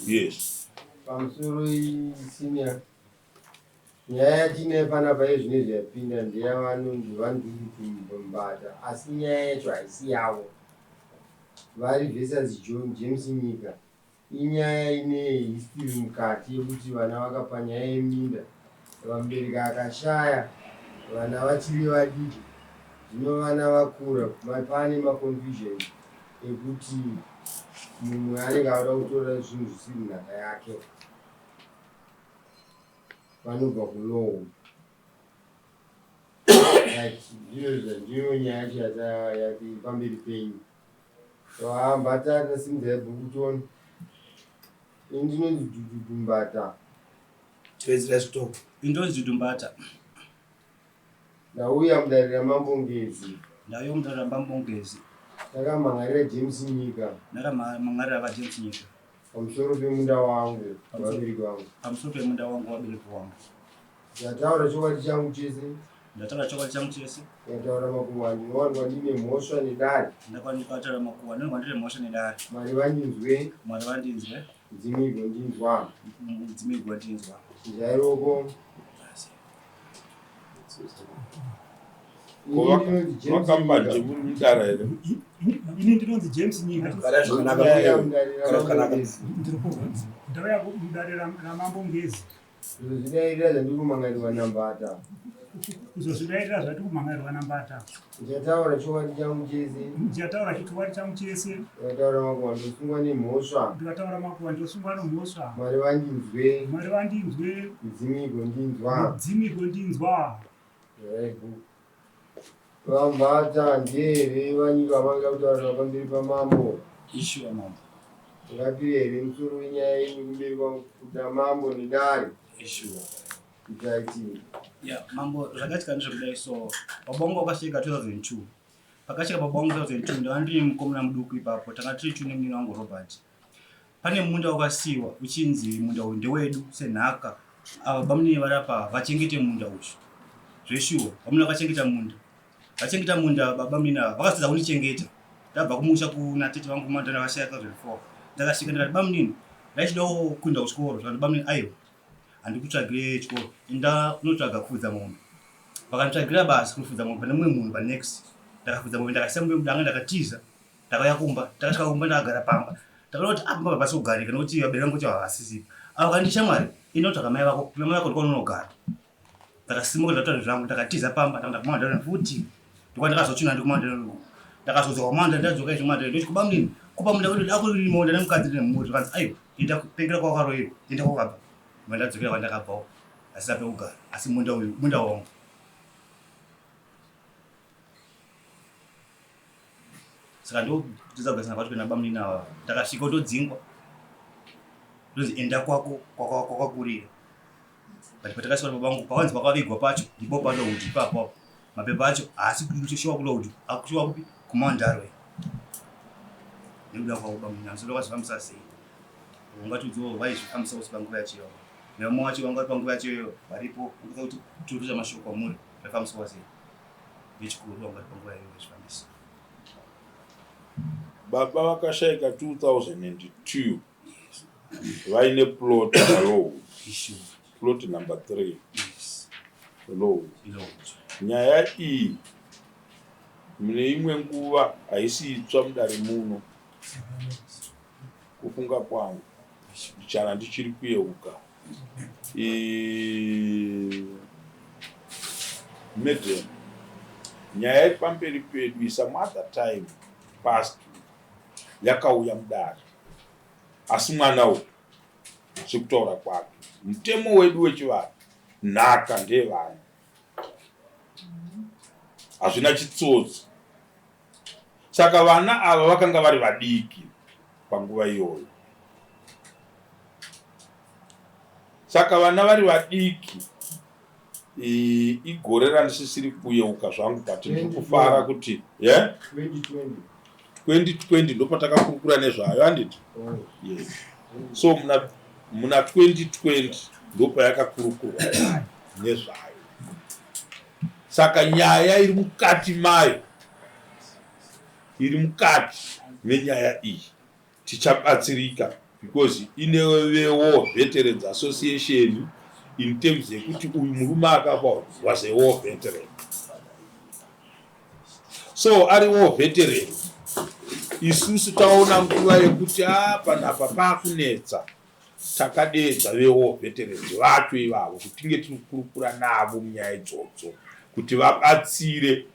Yes. Pamusoro senior. Nyaya yatiinayo panapa yezvinezvi yapinda ndeyavanonzi vaNdudu Mbata asi nyaya yacho haisi yavo. Vari versus John James Nyika inyaya ine history mukati yekuti vana vakapa nyaya yeminda vamubereki akashaya vana vachiri vadiki zvino vana vakura pane maconfusions ekuti mumwe anenge akuda kutora zvinhu zvisiri nhaka yake. Vanobva kulow right ndizvo ndiyo nyaya yacho yati pamberi penyu. Vambata tasimudzai bhuku tione. Ini ndinonzi Dudu Dumbata. Tevedzera zvitoko. Ini ndinonzi Dudu Mbata. Ndauya mudare raMambo Ngezi. Ndauya mudare raMambo Ngezi. Ndakamhan'arira James Nyika. Ndakamhan'arira vaJames Nyika. Pamusoro pemunda wangu vabereki vangu. Pamusoro pemunda wangu vabereki vangu. Ndataura chokwadi changu chese. Ndataura chokwadi changu chese. Ndataura makuhwa ndinowanikwa ndine mhosva nedare. Ndataura makuhwa ndinowanikwa ndine mhosva nedare. Mwari vandinzwe. Mwari vandinzwe. Mudzimu igondinzwa. Mudzimu igondinzwa. Chinjai ruoko. Vakambanje muri mudara here? Ini ndinonzi James Nyika. Ndauya mudare raMambo Ngezi. Kuzozvidairira zvandiri kumhangarirwa naMbata. Kuzozvidairira zvatiri kumhangarirwa naMbata. Ndichataura chokwadi changu chese. Ndichataura chokwadi changu chese. Ndikataura makuhwa ndosungwa nemhosva. Ndikataura makuhwa ndosungwa nemhosva. Mwari vandinzwe. Mwari vandinzwe. Midzimu igondinzwa. Midzimu igondinzwa. VaMbata ndiye here vanyika vamanga kutaura pamberi pamambo? Ishuwa mambo. Ungapire here musoro wenyaya yenyu kumberi kwakuda mambo nedare? Ishuwa. Itaiti. Yeah, mambo zvakaitika ndezvekudai so baba vangu vakasvika 2002 pakasvika baba vangu 2002 ndanga ndiri mukomana muduku ipapo tanga tiri two nemunini wangu Robert pane munda wakasiiwa uchinzi munda uyu ndewedu senhaka ava bamunini vari apa vachengete munda uyu zveshuwa bamunini vakachengeta munda vachengeta munda baba munini ava vakatadza kundichengeta ndabva kumusha kuna tete vangu kumandana vashaya 2004 ndakasvika ndikati bamunini ndaichidawo kuenda kuchikoro zvakanzi bamunini aiwa handikutsvagire chikoro enda unotsvaga kufudza mombe vakanditsvagira basa kunofudza mombe pane mumwe munhu panext ndakafudza mombe ndakasiya mombe mudanga ndakatiza Ndakauya kumba, ndakasvika kumba ndakagara pamba. Ndakaona kuti apa pamba hapasi kugarika nekuti vabereki vangu vacho havasisipo. Avo vakanditi shamwari, enda unotsvaga mai vako, kuna mai vako ndiko kwaunogara. Ndakasimuka ndikatora zvinhu zvangu ndakatiza pamba ndakaenda kuMount futi. Ndiko ndakazochuna ndiri kuMount uko. Ndakazodzoka kuMount ndadzoka izvo Mount ndochiti bamunini, ko pamunda wedu ndakurimo ndane mukadzi ndine mhuri zvikanzi aiwa enda pengera kwawakaroyiwa enda kwawakabva. Ndobva ndadzokera kwandakabvawo asina pekugara asi munda uyu munda wangu. Saka ndokutiza kugarisana kwacho kuenda bamunini ava ndakasvika ndodzingwa ndonzi enda kwako kwakakurira but patakasvika baba vangu pavanzi pakavigwa pacho ndipo paloud ipapo apo mapepa acho haasi kushuwa kuloud akushuwa kupi kumandarwe nekuda kwavo bamunini hanzi ndokazvifambisa sei ungatiudzawo vaizvifambisa kusi panguva yacho iyoyo nevamwe vacho vanga vari panguva yacho iyoyo varipo ungaza kuti tiututa mashoko kwamuri zvafambiswa sei vechikuru vanga vari panguva iyoyo vachifambisa. Baba vakashaika 2002 vaine plot paLowood, plot number 3 Lowood. Nyaya iyi mune imwe nguva haisi itsva mudare muno, kufunga kwangu ndichana ndichiri kuyeuka Madam, nyaya iri pamberi pedu is some other time past yakauya mudare asi mwana uyu sekutaura kwake mutemo wedu wechivanhu nhaka ndeyevana hazvina chitsotsi Saka vana ava vakanga vari vadiki panguva iyoyo. Saka vana vari vadiki igore randisisiri kuyeuka zvangu but ndiri kufara kuti ye 2020 ndopatakakurukura nezvayo handiti? Yes. So muna muna 2020 ndopayakakurukurwa nezvayo. Saka nyaya iri mukati mayo iri mukati menyaya iyi tichabatsirika Because ine veWar Veterans Association in terms yekuti uyu murume akafa was a war veteran. So ari war veteran, isusu taona nguva yekuti a panapa pakunetsa, takadeedza vewar veterans vacho ivavo kuti tinge tiri kukurukura navo munyaya idzodzo kuti vabatsire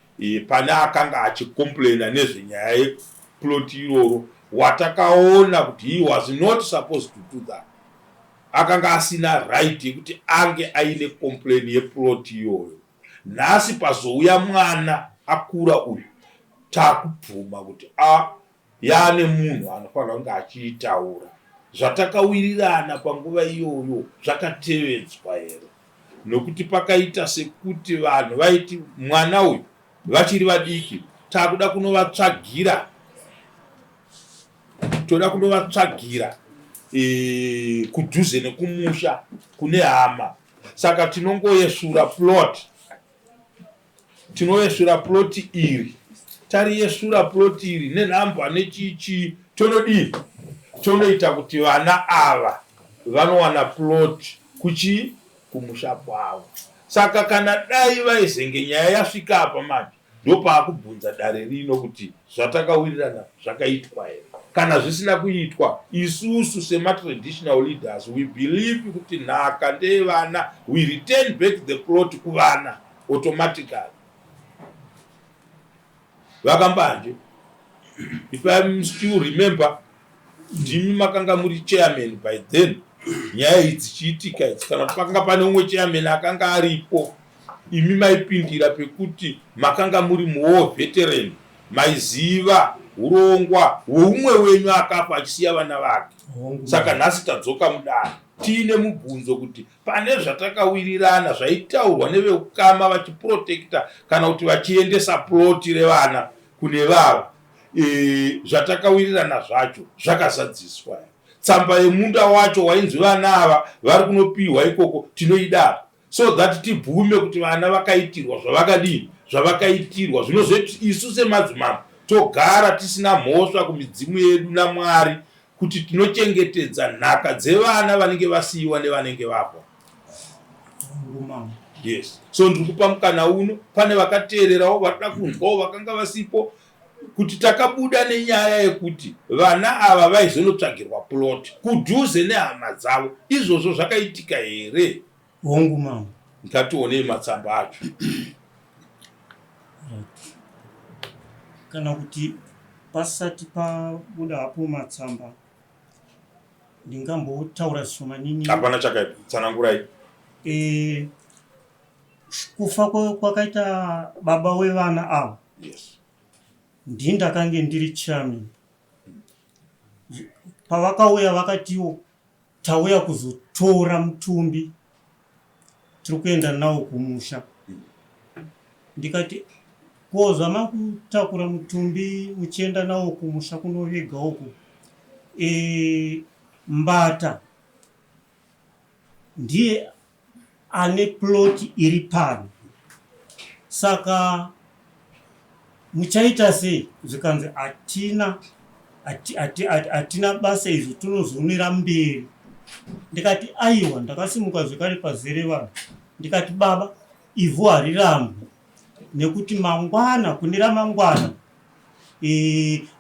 pane akanga achicomplaina nezvenyaya yeplot iroro, watakaona kuti he was not supposed to do that. Akanga asina right yekuti ange aine complain yeplot iyoyo. Nhasi pazouya mwana akura uyu, takubvuma kuti a yaane munhu anofanira kunge achiitaura. Zvatakawirirana panguva iyoyo zvakatevedzwa here? Nokuti pakaita sekuti vanhu vaiti mwana uyu vachiri vadiki, takuda kunovatsvagira, toda kunovatsvagira kudhuze nekumusha kune hama, saka tinongoyesvura plot. Tinoyesvura plot iri, tariyesvura plot iri nenhamba nechichii, tonodii? Tonoita kuti vana ava vanowana plot kuchii? Kumusha kwavo. Saka kana dai vaizenge nyaya yasvika apa manje, ndopaakubvunza dare rino kuti zvatakawirirana zvakaitwa here. Kana zvisina kuitwa, isusu sematraditional leaders we believe kuti nhaka ndeyevana. We return back the plot kuvana automatically. VaKambanje, if I'm still remember, ndimi makanga muri chairman by then nyaya idzi dzichiitika idzi, kana kuti pakanga pane umwe chairman akanga aripo. Imi maipindira pekuti makanga muri muwar veteran, maiziva urongwa hweumwe wenyu akafa achisiya vana vake. Saka nhasi tadzoka mudare tiine mubvunzo kuti pane zvatakawirirana zvaitaurwa neveukama vachiprotecta kana kuti vachiendesa ploti revana kune vavo, zvatakawirirana zvacho zvakazadziswa? Tsamba yemunda wacho wainzi vana ava vari kunopiwa ikoko tinoida, so that tibvume kuti vana vakaitirwa zvavakadii, zvavakaitirwa. Zvinozoti isu semadzimambo togara tisina mhosva kumidzimu yedu naMwari kuti tinochengetedza nhaka dzevana vanenge vasiyiwa nevanenge vafa. Yes, so ndiri kupa mukana uno pane vakateererawo, varikuda kunzwawo, vakanga vasipo, kuti takabuda nenyaya yekuti vana ava vaizonotsvagirwa plot kudhuze nehama dzavo. Izvozvo zvakaitika here? Hongu, mama. Ngationei matsamba acho. Kana kuti pasati pabuda hapo matsamba, ndingambotaura zvishomanini. Hapana chakaipa, tsanangurai. Kufa kwakaita baba wevana ava, ndini ndakange ndiri chairman. Pavakauya vakatiwo tauya kuzotora mutumbi, tiri kuenda nawo kumusha. Ndikati, ko zvamakutakura mutumbi muchienda nawo kumusha kunoviga uku, Mbata ndiye ane plot iri pano, saka muchaita sei? Zvikanzi hatina hatina basa izvo, tinozonera mberi. Ndikati aiwa. Ndakasimuka zvekare pazere vanhu, ndikati, baba, ivhu harirambwi nekuti mangwana kune ramangwana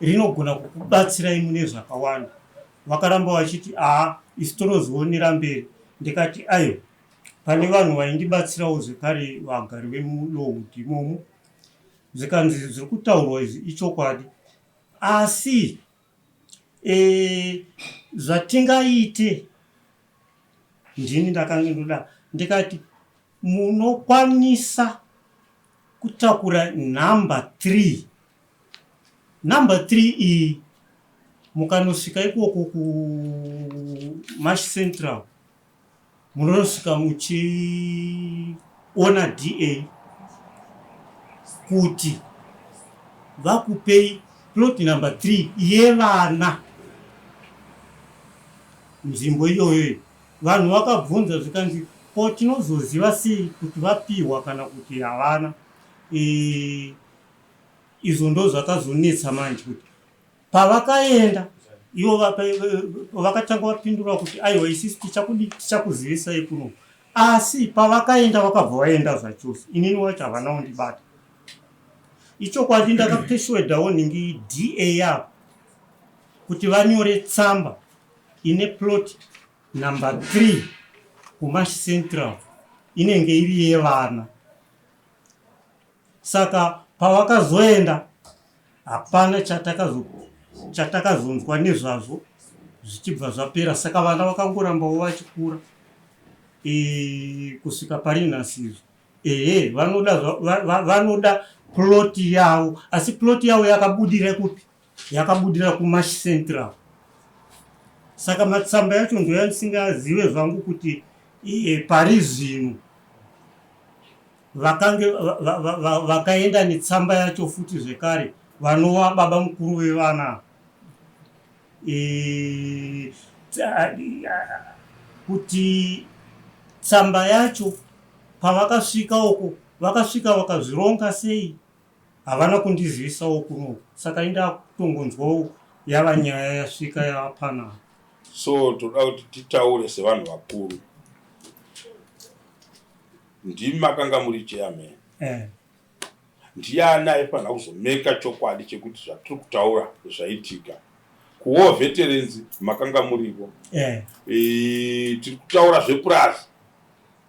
rinogona kukubatsirai mune zvakawanda. Vakaramba vachiti aa, isu tinozionera mberi. Ndikati aiwa, pane vanhu vaindibatsirawo zvekare, vagari vemuLowood imomo. Zvikanzi zviri kutaurwa izvi ichokwadi, asi zvatingaite ndini ndakange ndoda. Ndikati munokwanisa kutakura nhamba 3. Nhamba 3 iyi mukanosvika ikoko kuMash Central, munonosvika muchiona DA kuti vakupei plot number 3 yevana, nzvimbo iyoyo. Vanhu vakabvunza zvikanzi, ko tinozoziva sei kuti vapiwa kana kuti havana? Izvo ndo zvakazonetsa manje kuti pavakaenda. Ivo vakatanga vapindura kuti aiwa isisi tichakudi tichakuzivisai kuno. Asi pavakaenda vakabva vaenda zvachose. Inini wacho havana kundibata. Ichokwadi ndakapeshuwedawo nhingi DA yavo kuti vanyore tsamba ine plot number 3 kuMash Central inenge iri yevana. Saka pavakazoenda hapana chatakazonzwa nezvazvo zvichibva zvapera. Saka vana vakangorambawo vachikura e, kusvika pari nhasi izvi. Ehe, vanoda, vanoda plot yavo asi plot yavo yakabudira kupi? Yakabudira kuMash Central. Saka matsamba yacho ndoyandisingazive zvangu kuti e, pari zvino vakange vakaenda netsamba yacho futi zvekare vanova baba mukuru vevana e, kuti tsamba yacho pavakasvika uko vakasvika vakazvironga sei havana kundizivisawo kuno saka indakutongonzwawo yava nyaya yasvika yava panapa. So toda kuti titaure sevanhu vakuru. Ndimi makanga muri chairman. Eh. Ndiani aifanira kuzomeka chokwadi chekuti zvatiri kutaura zvaitika? KuWar Veterans makanga muriko. Eh. E, tiri kutaura zvepurazi.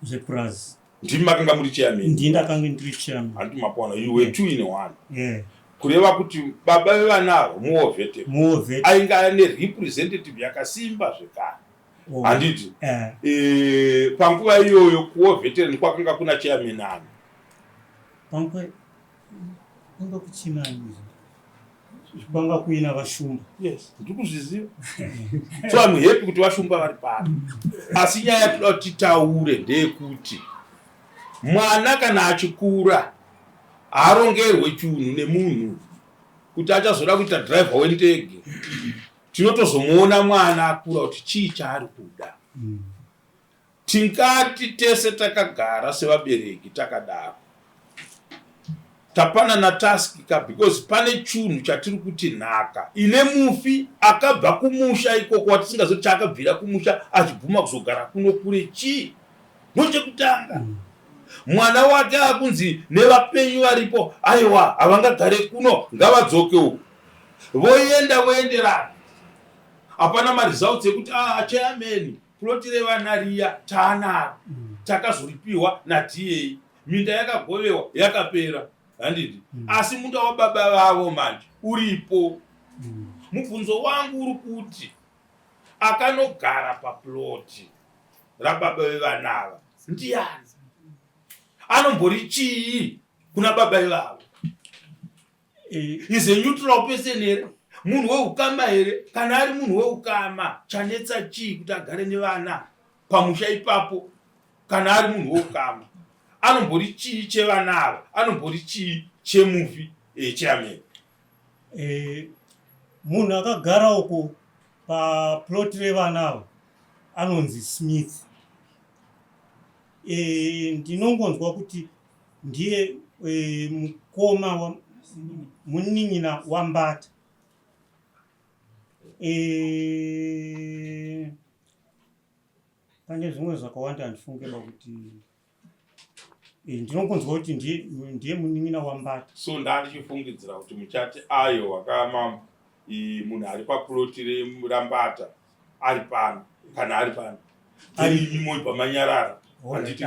Zvepurazi. Ndimi makanga muri chairman. Ndini ndakange ndiri chairman. Handiti makuona you were two in one. Yeah. Kureva kuti baba vevana ava muWar Veteran. Muwar Veteran. Ainge ane representative yakasimba zvekare. Oh. Handiti? Eh. E, panguva iyoyo kuWar Veteran kwakanga kuna chairman ani? Panguva kwanga kuchina ani? Kwanga kuina VaShumba. Yes, ndiri kuzviziva. So I'm happy kuti VaShumba vari pano. Asi nyaya yatoda kuti titaure ndeyekuti mwana kana achikura haarongerwe chunhu nemunhu kuti achazoda kuita driver wendege. Tinotozomuona mwana akura kuti chii chaari kuda. Tingati tese takagara sevabereki takadaro tapanana task ka because pane chunhu chatiri kuti nhaka ine mufi akabva kumusha ikoko watisingazivi kuti chaakabvira kumusha achibvuma kuzogara kuno kure chii ndochekutanga mwana wake akunzi nevapenyu varipo aiwa havangagare kuno ngavadzoke uku voenda voenderana hapana maresults ekuti ah chairman Plot revana riya taanaro takazoripiwa naDA minda yakagovewa yakapera handiti asi munda wababa vavo manje uripo mubvunzo wangu uri kuti akanogara paplot rababa vevana ava ndiyani anombori chii kuna baba ivavo Is a neutral person here? Munhu weukama here? Kana ari munhu weukama, chanetsa chii kuti agare nevana pamusha ipapo? Kana ari munhu weukama, anombori chii chevana ava? Anombori chii chemufi eh, chairman? Eh, munhu akagara uko paplot revana ava anonzi Smith. Eh, ndinongonzwa kuti ndiye e, mukoma wa, munin'ina waMbata e, pane zvimwe zvakawanda handifungeba kuti e, ndinongonzwa kuti ndiye, ndiye munin'ina waMbata. So ndandichifungidzira kuti muchati ayo wakamambo munhu ari paploti raMbata ari pano kana ari pano imi moibva manyarara handiti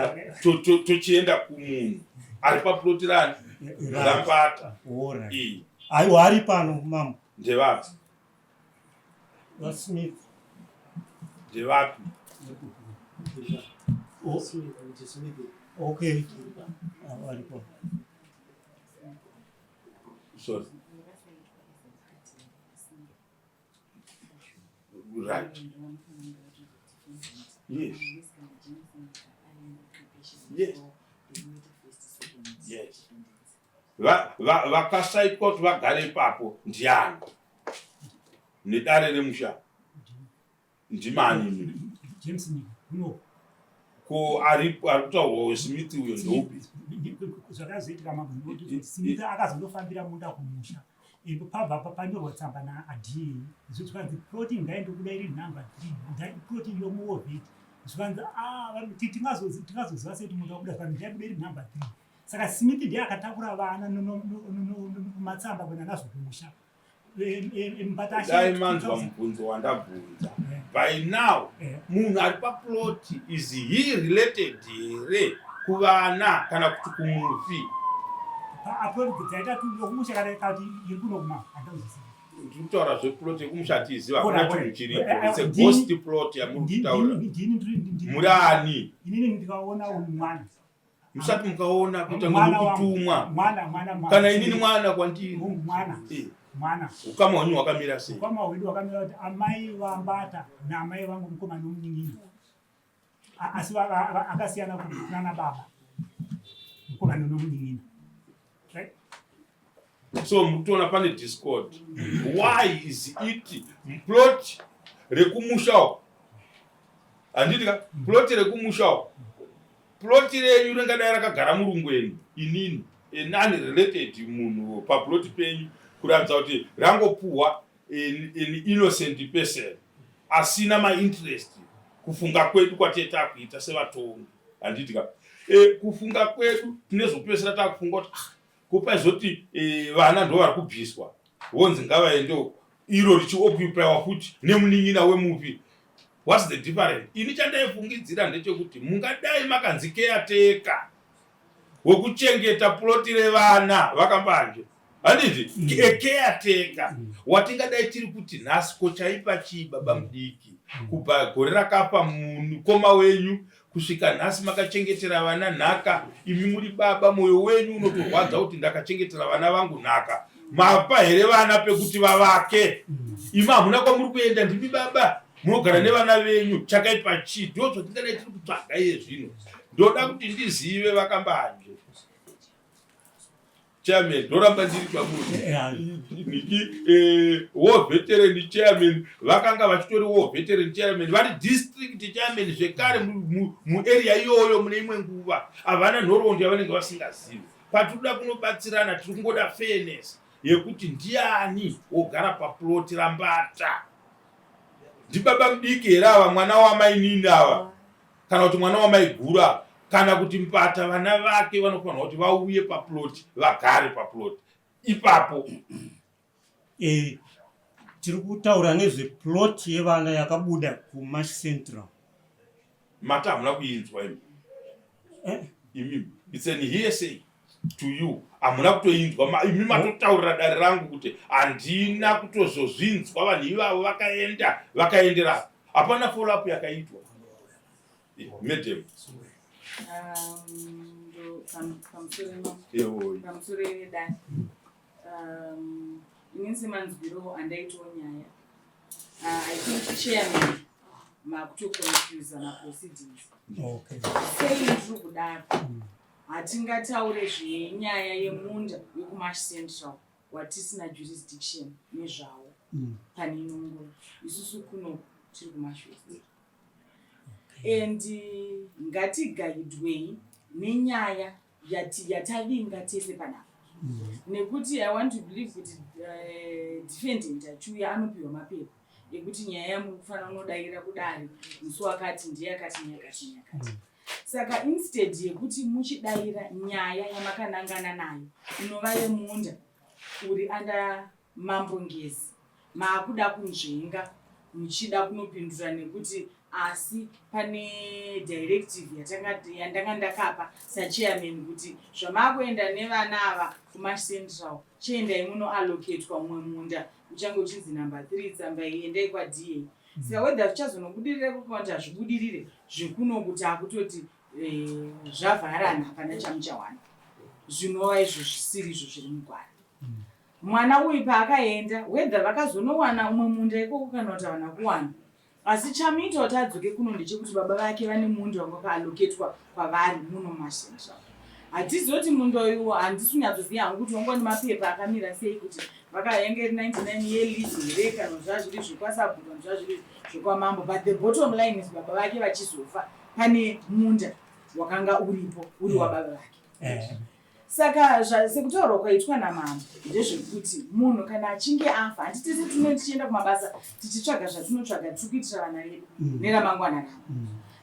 tochienda kumunhu ari paploti rani raMbata. Aiwa ari pano mambo. Ndevapi? VaSmith. Ndevapi? Okay. Aripo. Sorry. Right. Yes. Yes. Yes. Vakasaitwa kuti vagare ipapo ndiani? Nedare remusha. Ndimani imi? James Nyika. Ko ari kutaurwa Smith uyo ndeupi? Zvakazoitika mambo Smith akazondofambira munda kumusha. Pabva panyorwa tsamba naadii zvikanzi ploti ngaindobuda iri number 3 ploti yomuovheti zvikanzi ah, tingazoziva sei kuti munhu wabuda zvikanzi ndaibuda iri number 3 saka Smith ndiye akatakura vana matsamba kuenda nazvo kumusha. Dai manzwa mubvunzo wandabvunza by now, munhu ari paplot is he related here kuvana kana kuti kumufi? Ndiri kutaura zveplot yekumusha, hatiziva, hakuna chinhu chiripo. It's a ghost plot yamuri kutaura. Muri ani? Inini ndikaona mwana Musati mukaona kuita ngokutumwa kana inini mwana kwandiri. Mwana mwana. Ukama hwenyu hwakamira sei? Ukama hwedu hwakamira kuti amai vambata naamai vangu mukoma nomunin'ina, asi akasiyana kunana baba, mukoma nomunin'ina. So mukutoona pane discord. Why is it plot rekumusha uko? Handiti ka plot rekumusha uko, plot renyu ringadai rakagara murungweni, inini a non-related munhu paplot penyu, kuratidza kuti rangopuhwa an innocent person asina mainterest. Kufunga kwedu kwatee takuita sevatongi, handiti ka? Kufunga kwedu tinezopesera takufunga kuti ah, kupaizoti vana ndo vari kubviswa vonzi ngavaende, iro richioccupywa futi nemunin'ina wemufi. What's the difference? Ini chandaifungidzira ndechekuti mungadai makanzi caretaker wekuchengeta ploti revana vakambanje, handiti? Caretaker watingadai tiri kuti nhasi ko chaipa chii, baba mudiki? Kubva gore rakafa mukoma wenyu kusvika nhasi makachengetera vana nhaka. Imi muri baba, mwoyo wenyu unotorwadza kuti ndakachengetera vana vangu nhaka. Mapa here vana pekuti vavake? Imi hamuna kwamuri kuenda, ndimi baba, munogara nevana venyu. Chakaipa chii? Ndo zvatingadai tiri kutsvaga iye zvino. Ndoda kuti ndizive, vakambanje chairman, ndoramba ndiri pamuri niki war veteran chairman. Vakanga vachitori war veteran chairman, vari district chairman zvekare muarea iyoyo. Mune imwe nguva havana nhoroondo yavanenge vasingazivi. Patinoda kunobatsirana, tiri kungoda fairness yekuti ndiani wogara paploti rambata. Ndibaba mudiki here ava, mwana wamainini ava, kana kuti mwana wamaiguru, kana kuti Mbata vana vake vanofanirwa kuti vauye paploti, vagare paploti ipapo? Tiri kutaura nezveplot yevana yakabuda kuMash Central. Mata hamuna kuinzwa imi? Eh? Imimi, it's an hearsay to you, hamuna kutoinzwa imi. Matotaurira dare rangu kuti handina kutozozvinzwa. Vanhu ivavo vakaenda, vakaendera, hapana follow up yakaitwa. Madam. Pamusoro yedare, inini semanzwiro andaitawo nyaya, I think chairman makutoconfusa maproceedings. Sei ndiri kudaro? Hatingataure zvenyaya yemunda wekuMash Central watisina jurisdiction nezvawo. Pane ino nguva isusu kuno tiri kuMash West and ngatigaidwei nenyaya yatavinga tese panapa, nekuti I want to believe kuti defendant achiuya anopiwa mapepa ekuti nyaya yamuri kufanira unodaira kudare musi wakati ndeyakati neyakati neyakati. Saka instead yekuti muchidaira nyaya yamakanangana nayo, inova yemunda uri under Mambo Ngezi, maakuda kunzvenga muchida kunopindura nekuti asi pane directive yandanga ndakapa sachairman kuti zvamakuenda nevana ava kuMash Central, chiendai munoallocatwa mumwe munda uchange uchinzi number 3, tsamba iyi endai kwaDA. Saka whether zvichazonobudirira ikoko kuti hazvibudirire, zvekuno kuti akutoti zvavharana, hapana chamuchawana, zvinova izvo zvisiri izvo zviri mugwara. Mwana uyu paakaenda, whether vakazonowana umwe munda ikoko kana kuti havana kuwana, asi chamuita kuti adzoke kuno ndechekuti baba vake vane munda wanga wakaallocatwa kwavari muno muMash Central. Hatizoti munda uyu, handisi kunyatsoziva hangu kuti wanga nemapepa akamira sei, kuti vakayange iri 99 yelease here, kana zvazviri zvekwasabhuku, kana zvazviri zvekwamambo, but the bottom line is baba vake vachizofa pane munda wakanga uripo uri wababa vake. Saka sekutaurwa kwaitwa namambo ndezvekuti munhu kana achinge afa, handiti tese tinenge tichienda kumabasa tichitsvaga zvatinotsvaga tiri kuitira vana vedu neramangwana ravo.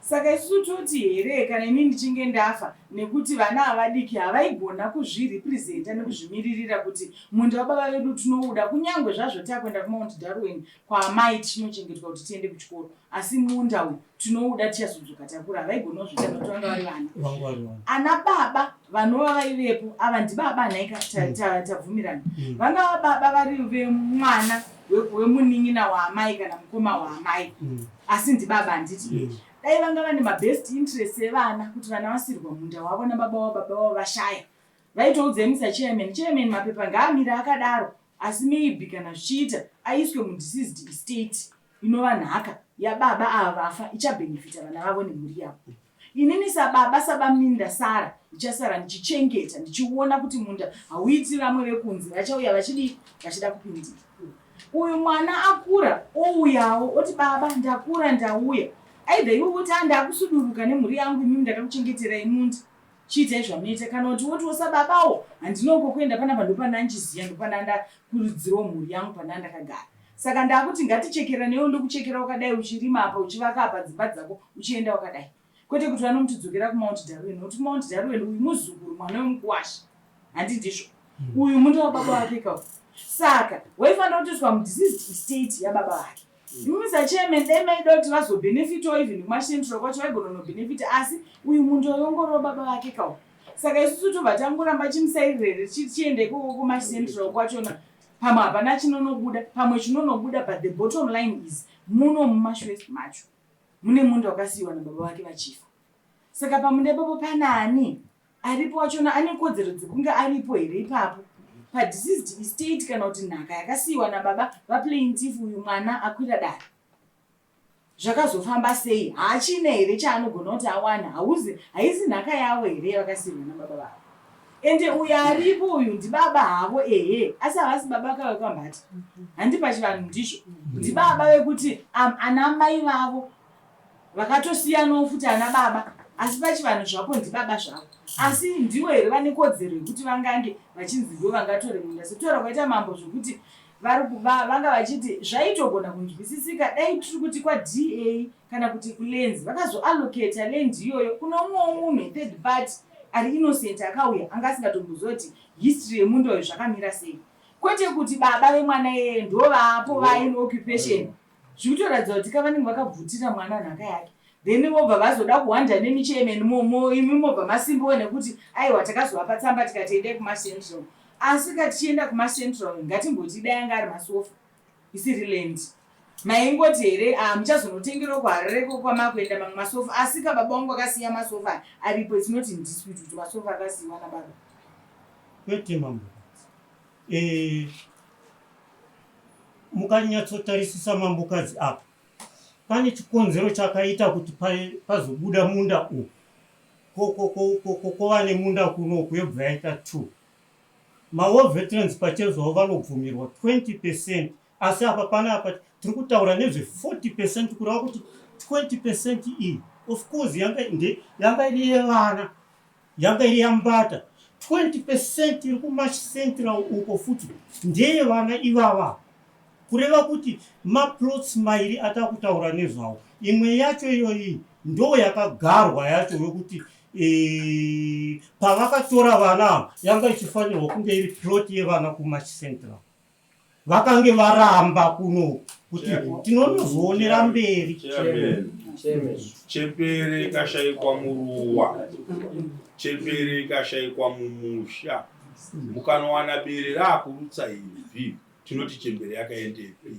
Saka isusu toti here kana ini ndichinge ndafa nekuti vana ava vadiki havaigona kuzvirepresenta nekuzvimiririra kuti munda wababa vedu tinouda kunyangwe zvazvo takuenda kuMount Darwin kwaamai tichinochengetwa kuti tiende kuchikoro asi munda uyu tinouda tichazodzoka takura havaigona kuzviita nekuti vanga vari vana. Vanga vari vana. Ana baba vanova vaivepo ava ndibaba nhaika tabvumirana. Vangava baba vari vemwana wemunin'ina waamai kana mukoma waamai. Asi ndibaba handiti? Dai vanga vane mabest interests evana kuti vana vasirwa munda wavo nababa wavo baba vavo vashaya. Vaitoudza imi sachairman, chairman mapepa ngaamire akadaro asi maybe kana zvichiita aiswe mudeceased estate inova nhaka yababa ava vafa ichabhenefita vana vavo nemhuri yavo. Inini sababa sabamunini ndasara ndichasara ndichichengeta ndichiona kuti munda hauiti vamwe vekunze vachauya vachidii vachida kupindira. Uyu mwana akura ouyawo oti baba ndakura ndauya. Either iwe woti ah ndakusuduruka nemhuri yangu imimi ndakakuchengeterai munda chiitai zvamunoita kana kuti wotiwo sababawo handinoko kuenda panapa ndopandanchiziya ndopandandakurudzirawo mhuri yangu pandandakagara. Saka ndakuti ngatichekeranewo ndokuchekera wakadai uchirima apa uchivaka apa dzimba dzako uchienda wakadai. Kwete kuti vanomuti dzokera kuMount Darwin nokuti kuMount Darwin uyu muzukuru mwana wemukuwasha. Handi ndizvo. Uyu munda wababa vake ka uyu. Saka waifanira kutoiswa mudeceased estate yababa vake. Imi sachairman dai maida kuti vazobenefitawo even kumaCentral kwacho vaigona kunobenefita asi uyu munda uyu wongorova baba vake ka uyu. Saka isusu tobva tangoramba chimusairira here tichienda ikoko kumaCentral kwachona pamwe hapana chinonobuda pamwe chinonobuda but the bottom line is muno muMashwest macho mune munda wakasiiwa nababa vake vachifa. Saka pamunda ipapo panaani aripo wachona ane kodzero dzekunge aripo here ipapo padeceased estate kana kuti nhaka yakasiiwa nababa vaplaintiff uyu mwana akwira dare zvakazofamba sei haachina here chaanogona kuti awana hauzi haisi nhaka yavo here yavakasiirwa nababa vavo ende uyu aripo uyu ndibaba havo ehe asi havasi baba kave kwambati handi pachivanhu ndizvo ndibaba vekuti ana mai vavo Vakatosiyanawo futi ana baba asi pachivanhu zvapo ndibaba zvavo asi ndivo here vane kodzero yekuti vangange vachinzi ndivo vangatore munda sekutaura kwaita mambo zvekuti vari vanga vachiti zvaitogona kunzwisisika dai tiri kuti kwaDA kana kuti kuLens vakazoallocata land iyoyo kune umwewo munhu third party ari innocent akauya anga asingatomboziva kuti history yemunda uyu zvakamira sei kwete kuti baba vemwana iyeye ndovaapo vaine occupation Zvikutoratidza kuti ka vanenge vakabvutira mwana nhaka yake then vobva vazoda kuhwanda nemi chairman momo imi mobva masimbiwa nekuti aiwa takazovapa tsamba tikati endai kumacentral asi ka tichienda kumacentral ngatimboti dai anga ari masofa isiri land maingoti here ah, muchazonotengerawo kuharare ko kwamakuenda mamwe masofa asi ka baba wangu akasiya masofa aripo it's not in dispute kuti masofa akasiyiwa nababa kwete mambo eh, Mukanyatsotarisisa mambokadzi apa pane chikonzero chakaita kuti pazobuda munda uwu kova nemunda kunoku yobva yaita 2. Mawar veterans pachezvavo vanobvumirwa 20 percent asi apa panapa tiri kutaura nezve 40 percent kureva kuti 20 percent iyi of course yanga iri yevana Yanga iri yambata 20 percent iri kuMash Central uko futi ndeye vana ivava kureva kuti maplots mairi atakutaura nezvawo imwe yacho iyoyi ndo yakagarwa yacho yokuti e, pavakatora vana ava yanga ichifanirwa kunge iri plot yevana kuMash Central vakange varamba kuno kuti tinonozoonera mberi. Chembere ikashaikwa muruwa, chembere ikashaikwa mumusha, mukanowana bere raakurutsa imvi, tinoti chembere yakaendepi?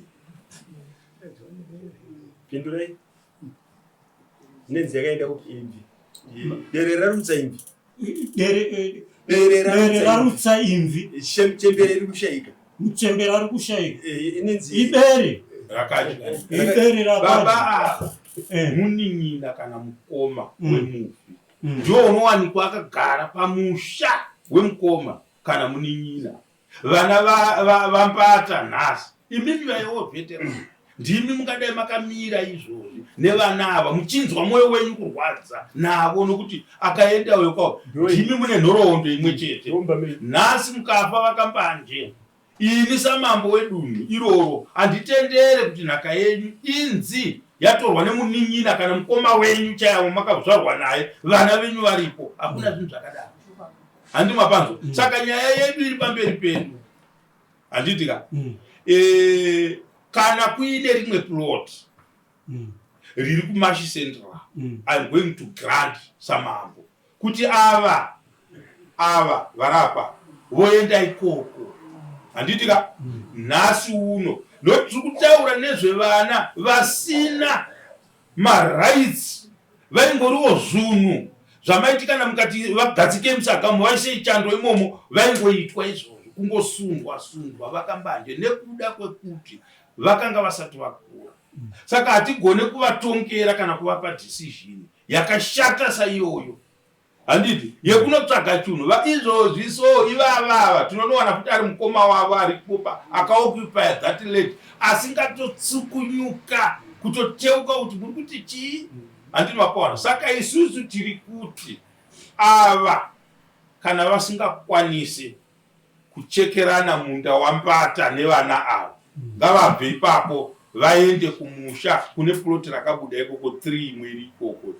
Pindurai. Nenzi yakaenda kupi imvi? Bere rarutsa imvi. Bere rarutsa imvi. Chembere iri kushaika. Muchembere ari kushaika. Ibere. Rakadya. Ibere rakadya. Baba ava munin'ina kana mukoma wemufi ndiwo unowanikwa akagara pamusha wemukoma kana munin'ina. Vana vaMbata nhasi imimi vaiwo veteran. Ndimi mungadai makamira izvozvi nevana ava muchinzwa mwoyo wenyu kurwadza navo nokuti akaenda uyo kwavo. Ndimi mune nhoroondo imwe chete. Nhasi mukafa vakambanje. Ini samambo wedunhu iroro handitendere kuti nhaka yenyu inzi yatorwa nemunin'ina kana mukoma wenyu chaiye wamakazvarwa naye vana venyu varipo. Hakuna zvinhu zvakadaro. Handi mapanzwa? Saka nyaya yedu iri pamberi pedu. Handiti ka? E, kana kuine rimwe plot riri kuMashi Central, I'm going to grant samambo kuti ava ava varapa voenda ikoko. Handiti ka? Nhasi uno nokuti tiri kutaura nezvevana vasina marights vaingoriwo zvunhu zvamaiti kana mukati vagadzike musaga muvaisei chando imomo vaingoitwa izvozvo kungosundwa sundwa vakambanje nekuda kwekuti vakanga vasati vakura. Saka hatigone kuvatongera kana kuvapa decision yakashata saiyoyo. Handiti yekunotsvaga chunhu vaizvozvi so ivava ava tinonowana futi ari mukoma wavo aripopa akaoccupy that late asingatotsukunyuka kutoteuka kuti muri kuti chii. Handiti mapaona? Saka isusu tiri kuti ava kana vasingakwanisi kuchekerana munda waMbata nevana ava ngavabve ipapo vaende kumusha kune plot rakabuda ikoko 3 imwe iri ikoko.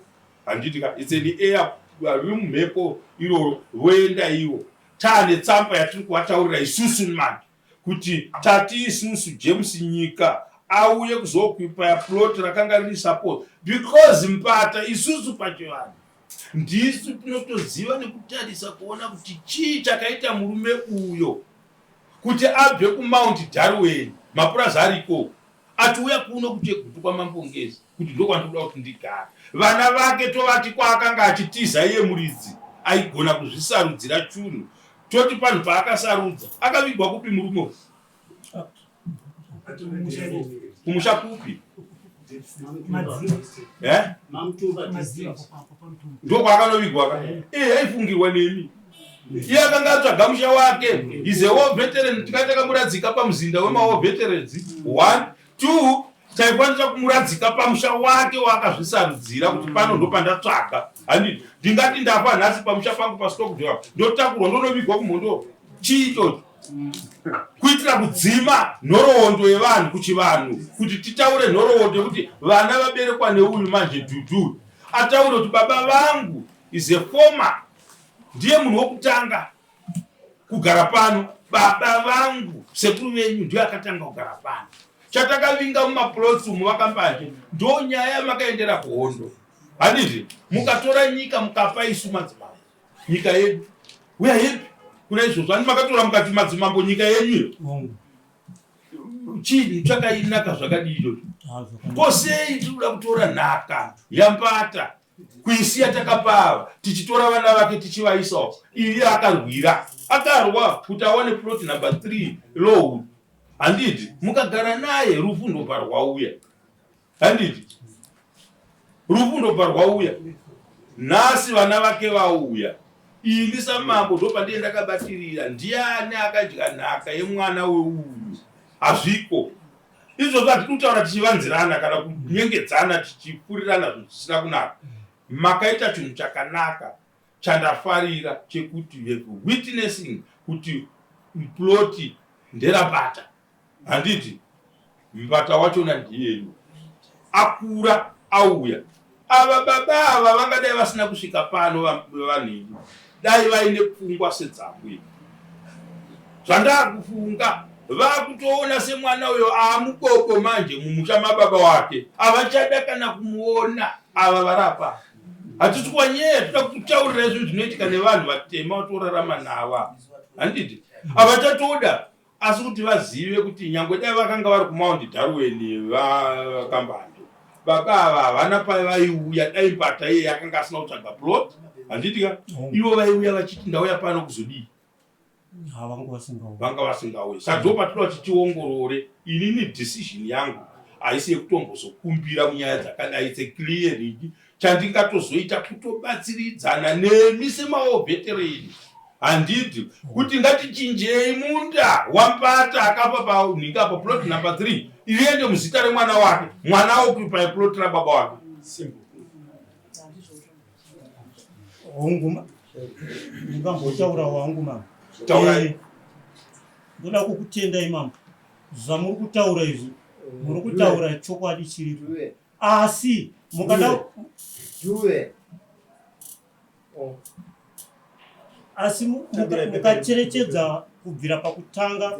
Handiti ka? It's an air riri mumhepo iroro voenda ivo. Taane tsamba yatiri kuvataurira isusu manje kuti tati isusu James Nyika auye kuzooccupier plot rakanga riri support because Mbata isusu pachivanhu ndisu tinotoziva nekutarisa kuona kuti chii chakaita murume uyo kuti abve kuMount Darwin mapurazi ari ikoko atiuya kuno kuChegutu kwaMambo Ngezi kuti ndokwandinoda kuti ndigare. Vana vake tovati kwaakanga achitiza iye muridzi aigona kuzvisarudzira chunhu toti panhu paakasarudza akavigwa kupi murume uyu? Kumusha kupi? Eh? Ndokwaakonovigwa ka? Eh, aifungirwa nemi. Iye akanga atsvaga musha wake. Is a war veteran, tikati takamuradzika pamuzinda wema war veterans. 1, 2, taikwanisa kumuradzika pamusha wake waakazvisarudzira kuti pano ndopandatsvaga. Handiti ndingati ndafa nhasi pamusha pangu paStockdale ndotakurwa ndonovigwa kuMhondoro. Chii ichocho? Kuitira kudzima nhoroondo yevanhu kuchivanhu, kuti titaure nhoroondo yekuti vana vaberekwa neuyu manje Dhudhu ataure kuti baba vangu is a former, ndiye munhu wokutanga kugara pano, baba vangu sekuru venyu ndiye akatanga kugara pano. Chatakavinga mumaplots umu vakambanje ndo nyaya yamakaendera kuhondo. Handiti mukatora nyika mukapa isu madzimambo nyika yedu, we are happy kuna izvozvo. Handi makatora mukati madzimambo nyika yenyu iyo, chinhu chakainaka zvakadii ichocho? Ko sei tiri kuda kutora nhaka yaMbata kuisiya takapava tichitora vana vake tichivaisawo? Iye akarwira, akarwa kuti awane plot number 3 Lowwood. Handiti mukagara naye rufu ndobva rwauya. Handiti rufu ndobva rwauya. Nhasi vana vake vauya, ini samambo ndopandiye ndakabatirira. Ndiani akadya nhaka yemwana weuyu? Hazviko izvozvo. Hatidi kutaura tichivanzirana kana kunyengedzana tichifurirana zvinhu zvisina kunaka. Makaita chinhu chakanaka chandafarira chekuti you have witnessing kuti ploti nderabata. Handiti Mbata wachona ndiyeyu akura auya. Ava baba ava vangadai vasina kusvika pano vanhingi, dai vaine pfungwa sedzangu ini. Zvandakufunga vakutoona semwana uyo aamukoko manje mumusha mababa wake, havachada kana kumuona ava varapa. Hatisi kuvanyeya, toda kutaurira izvo zvinoitika nevanhu vatema vatorarama nava. Handiti havachatoda asi kuti vazive kuti nyangwe dai vakanga vari kuMount Darwin vakambanje baba ava havana pavaiuya, dai Mbata iye akanga asina kutsvaga plot. Handiti ka? Ivo vaiuya vachiti ndauya pano kuzodii? Vanga vasingauyi. Saka ndo patinoda kuti tiongorore. Inini decision yangu haisi yekutombozokumbira munyaya dzakadai, it's a clear. Chandingatozoita kutobatsiridzana nemi semawo veteran. Handiti kuti ngatichinjei munda waMbata akapa panhingi apo plot number 3 iende muzita remwana wake, mwana occupy plot rababa wake. Simple. Hongu, ndingambotaura wangu mama. Taurai. Ndoda kukutendai mama, zvamuri kutaura izvi muri kutaura chokwadi chiripo, asi mukada asi mukacherechedza kubvira pakutanga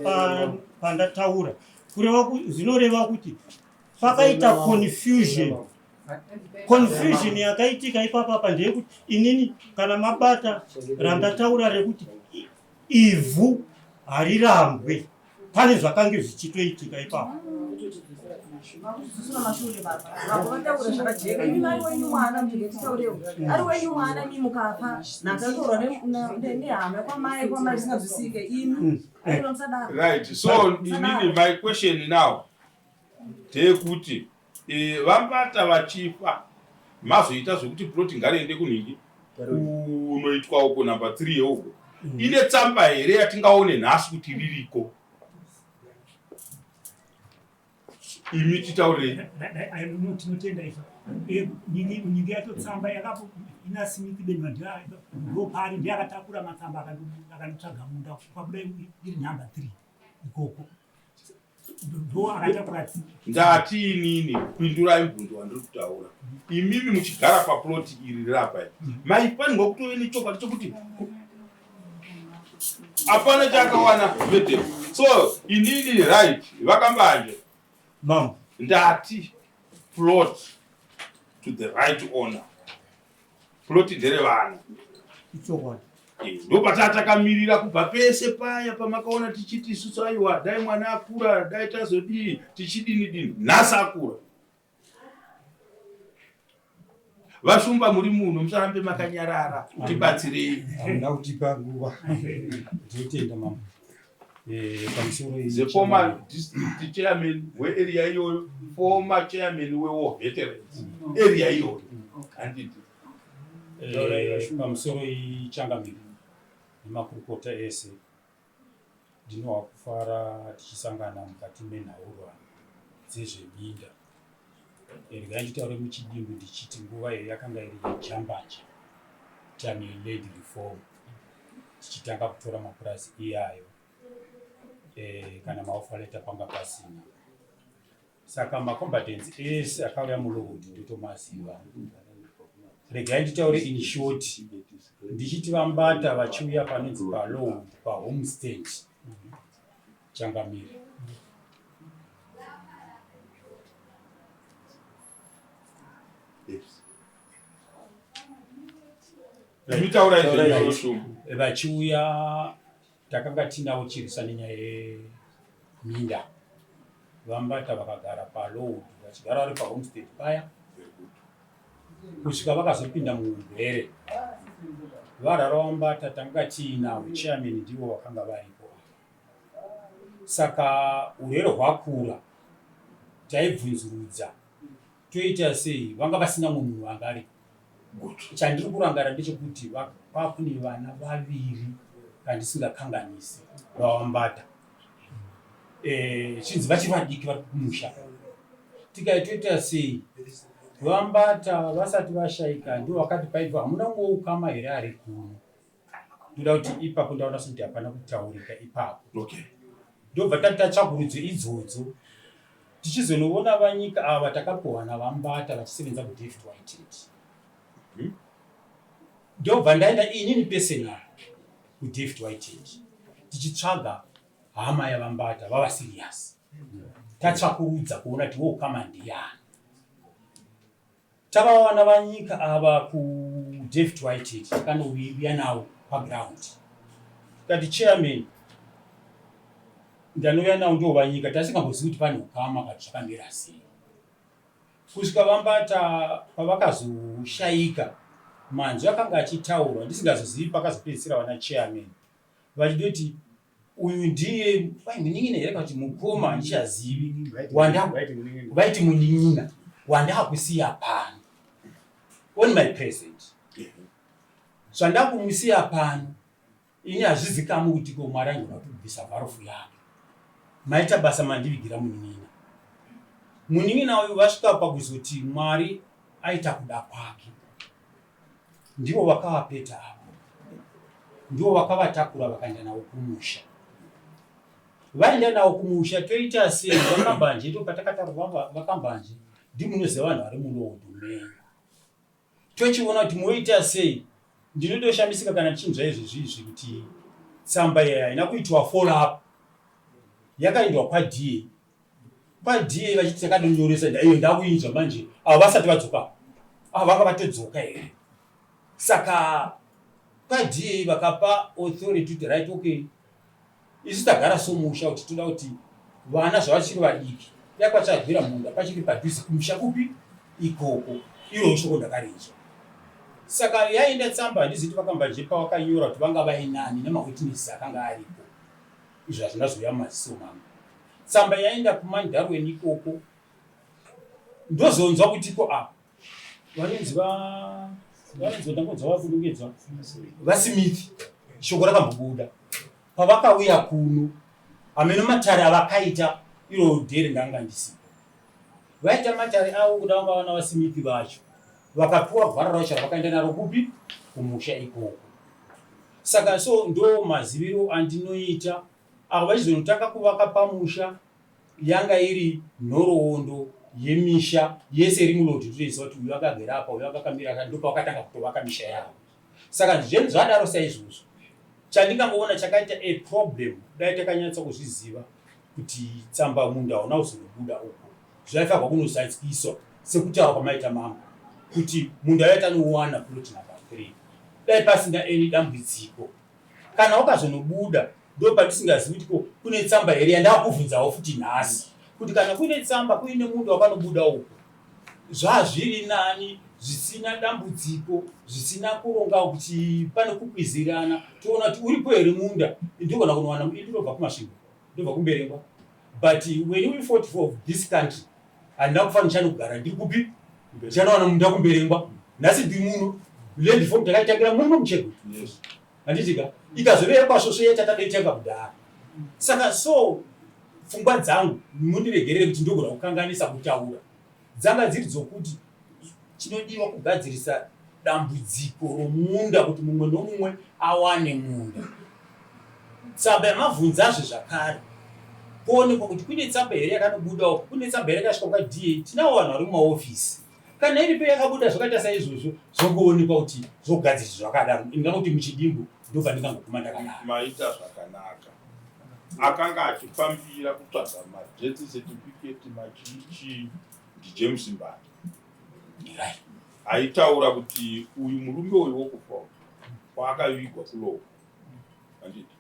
pandataura, kureva zvinoreva kuti pakaita confusion. Confusion yakaitika ipapapa ndeyekuti inini kana mabata randataura rekuti ivhu harirambwe, pane zvakange zvichitoitika ipapo. Ari wenyu mwana, imi mukafa nhakatorwa nehama kwamai kwamai zvisinganzwisike imi. Right, so inini my question now ndeyekuti vaMbata vachifa mazoita zvekuti plot ngariende kunhingi kunoitwa uko number 3 yeuko, ine tsamba here yatingaone nhasi kuti ririko? Imi titaurei. Tinotenda izvo. Nyingi yacho tsamba yakapo ina Smith Benwa, ndopari ndiye akatakura matsamba akandotsvaga munda kwabuda iri number 3 ikoko, ndo akatakura. Ndati inini pindurai mubvunzo wandiri kutaura. Imimi muchigara paploti iri rirapa iri, maifanirwa kutove nechokwadi chokuti hapana chaakawana madam. So inini, right, vaKambanje. Mama. Ndati plot to the right owner, plot nderevana. Ichokwadi. Ndopataa takamirira kubva pese paya pamakaona tichiti isusu aiwa, dai mwana akura, dai tazodii, tichidini dini. Nhasi akura. VaShumba, muri muno, musarambe makanyarara, tibatsirei. Hamuna kutipa nguva, tinotenda mama. Pamusoro. The former district chairman wearea iyoyo, former chairman wewar veterans area iyoyo, handiti? Pamusoro ichangamiri nemakurukota ese, ndinohwa kufara tichisangana mukati menhaurwa dzezveminda. Regai nditaure muchidimbu ndichiti nguva iyo yakanga iri yejambanja time yeland reform, tichitanga kutora mapurazi iyayo, kana maoffer letter panga pasina, saka macombatants ese akauya muLowood ndotomaziva. Regai nditaure in short ndichiti vaMbata vachiuya panonzi paLowood pahomestead, changamire. Yes. Mitaura izvo. Vachiuya takanga tinawo chirisa nenyaya yeminda. VaMbata vakagara paLowood, vachigara vari pahomestead paya kusvika vakazopinda muurwere varara. VaMbata tanga tiinawo chairman, ndivo vakanga varipo. Saka urwere hwakura, taibvunzurudza toita sei, vanga vasina mumwe munhu anga aripo. Chandiri kurangara ndechekuti kwakune vana vaviri kandisingakanganisi vavaMbata, chinzi vachiri vadiki vari kumusha. Tikaitoita sei vaMbata vasati vashaika, ndo vakati paibva hamuna mumwe ukama here ari kuno? Ndoda kuti ipapo ndaona sekuti hapana kutaurika ipapo. Ndobva tati tatsvakurudzo idzodzo, tichizonoona vanyika ava takapiwa navaMbata vachisevenza kuDavid Whitehead. Ndobva ndaenda inini personal kuDavid Whitehead tichitsvaga hama yavaMbata vava serious, tatsvakurudza kuona kuti wokama ndiyani. Tavawana vanyika ava kuDavid Whitehead, tikanouya navo paground, tikati chairman, ndanouya navo ndo vanyika, tasingambozivi kuti pane ukama kati zvakamira sei kusvika vaMbata pavakazoshayika. Manzwi akanga achitaurwa ndisingazozivi pakazopedzisira vana chairman vachidoti uyu ndiye vai munin'ina here kana kuti mukoma, handichazivi, vaiti munin'ina wandakusiya pano on my present, zvandakumusiya pano. Ini hazvizikamwi kuti ko Mwari aigona kutibvisa vharofu yake. Maita basa mandivigira munin'ina. Munin'ina uyu vasvika pakuzoti Mwari aita kuda kwake. Ndivo vakavapeta ava. Ndivo vakavatakura vakaenda navo kumusha. Vaenda navo kumusha toita sei vakambanje ndopatakataura vakambanje ndimunoziva vanhu vari mulondo menyu. Tochiona kuti moita sei. Ndinotoshamisika kana ndichinzwa izvezvi izvi kuti tsamba iyi haina kuitwa follow up. Yakaendwa kwaDA. KwaDA vachiti takadonyoresa iyo ndakuinzwa manje avo vasati vadzoka. Avo vanga vatodzoka here? Saka kwaDA vakapa authority kuti right okay Isu tagara somusha kuti toda kuti vana zvavachiri vadiki dai kwatsvagwira munda pachiri padhuze kumusha kupi ikoko. Iroro shoko ndakarinzwa. Saka yaenda tsamba handizivi kuti vakambanje pavakanyora kuti vanga vainani nemawitnesses akanga aripo. Izvo hazvina zouya mumaziso mangu. Tsamba yaenda kuMandarweni ikoko ndozonzwa kuti ko a vanonzi va vanonzi ndangonzwa vakudongedzwa vaSmith shoko rakambobuda pavakauya kuno hameno matare avakaita iro dhere ndanga ndisipo vaita matare avo kuda vanga vana vaSmith vacho vakapiwa gwara racho ravakaenda naro kupi kumusha ikoko saka so ndo maziviro andinoita avo vachizonotanga kuvaka pamusha Yanga iri nhoroondo yemisha yese iri mulodge totoziva kuti uyu akagera apa uyu akakamira aka ndopavakatanga kutovaka misha yavo. Saka zvinhu zvadaro saizvozvo chandingangoona chakaita a problem dai takanyatsa kuzviziva kuti tsamba munda hauna kuzonobuda uko zvaifanirwa kunozadzikiswa sekutaura kwamaita mambo kuti munda uya tanouwana plot number 3 dai pasina any dambudziko Kana wakazonobuda ndopatisingazivi kuti ko kune tsamba here yandakubvunzawo futi nhasi kuti kana kuine tsamba kuine munda wakanobuda uko zvazviri nani zvisina dambudziko zvisina kuronga kuti pane kukwizirana toona kuti uripo here munda ndogona kunowana ndinobva kumasvingo ndobva kumberengwa but when we fought for this country handina kufa ndichanogara ndiri kupi ndichanowana munda kumberengwa nhasi ndiri muno land form takaitangira muno muchegwe handiti ka ikazove yekwasvosvo yatatadoitenga kudhara saka so pfungwa dzangu mundiregerere kuti ndogona kukanganisa kutaura dzanga dziri dzokuti chinodiwa kugadzirisa dambudziko romunda kuti mumwe nomumwe awane munda Tsamba yamavhunzazve zvakare kuonekwa kuti kune tsamba here yakanobuda uko, kune tsamba here yakasvika kwaDA. Tinawo vanhu vari mumahofisi. Kana iripo yakabuda zvakaita saizvozvo zvongoonekwa kuti zvogadziriswa zvakadaro. Ndingangoti muchidimbu ndopandingangoguma ndakadaro. Maita zvakanaka. Akanga achifambira kutsvaga madeath certificate machii chii ndiJames Mbata. Right. Aitaura kuti uyu murume uyu wokufa uyu kwaakavigwa kuLowo. Handiti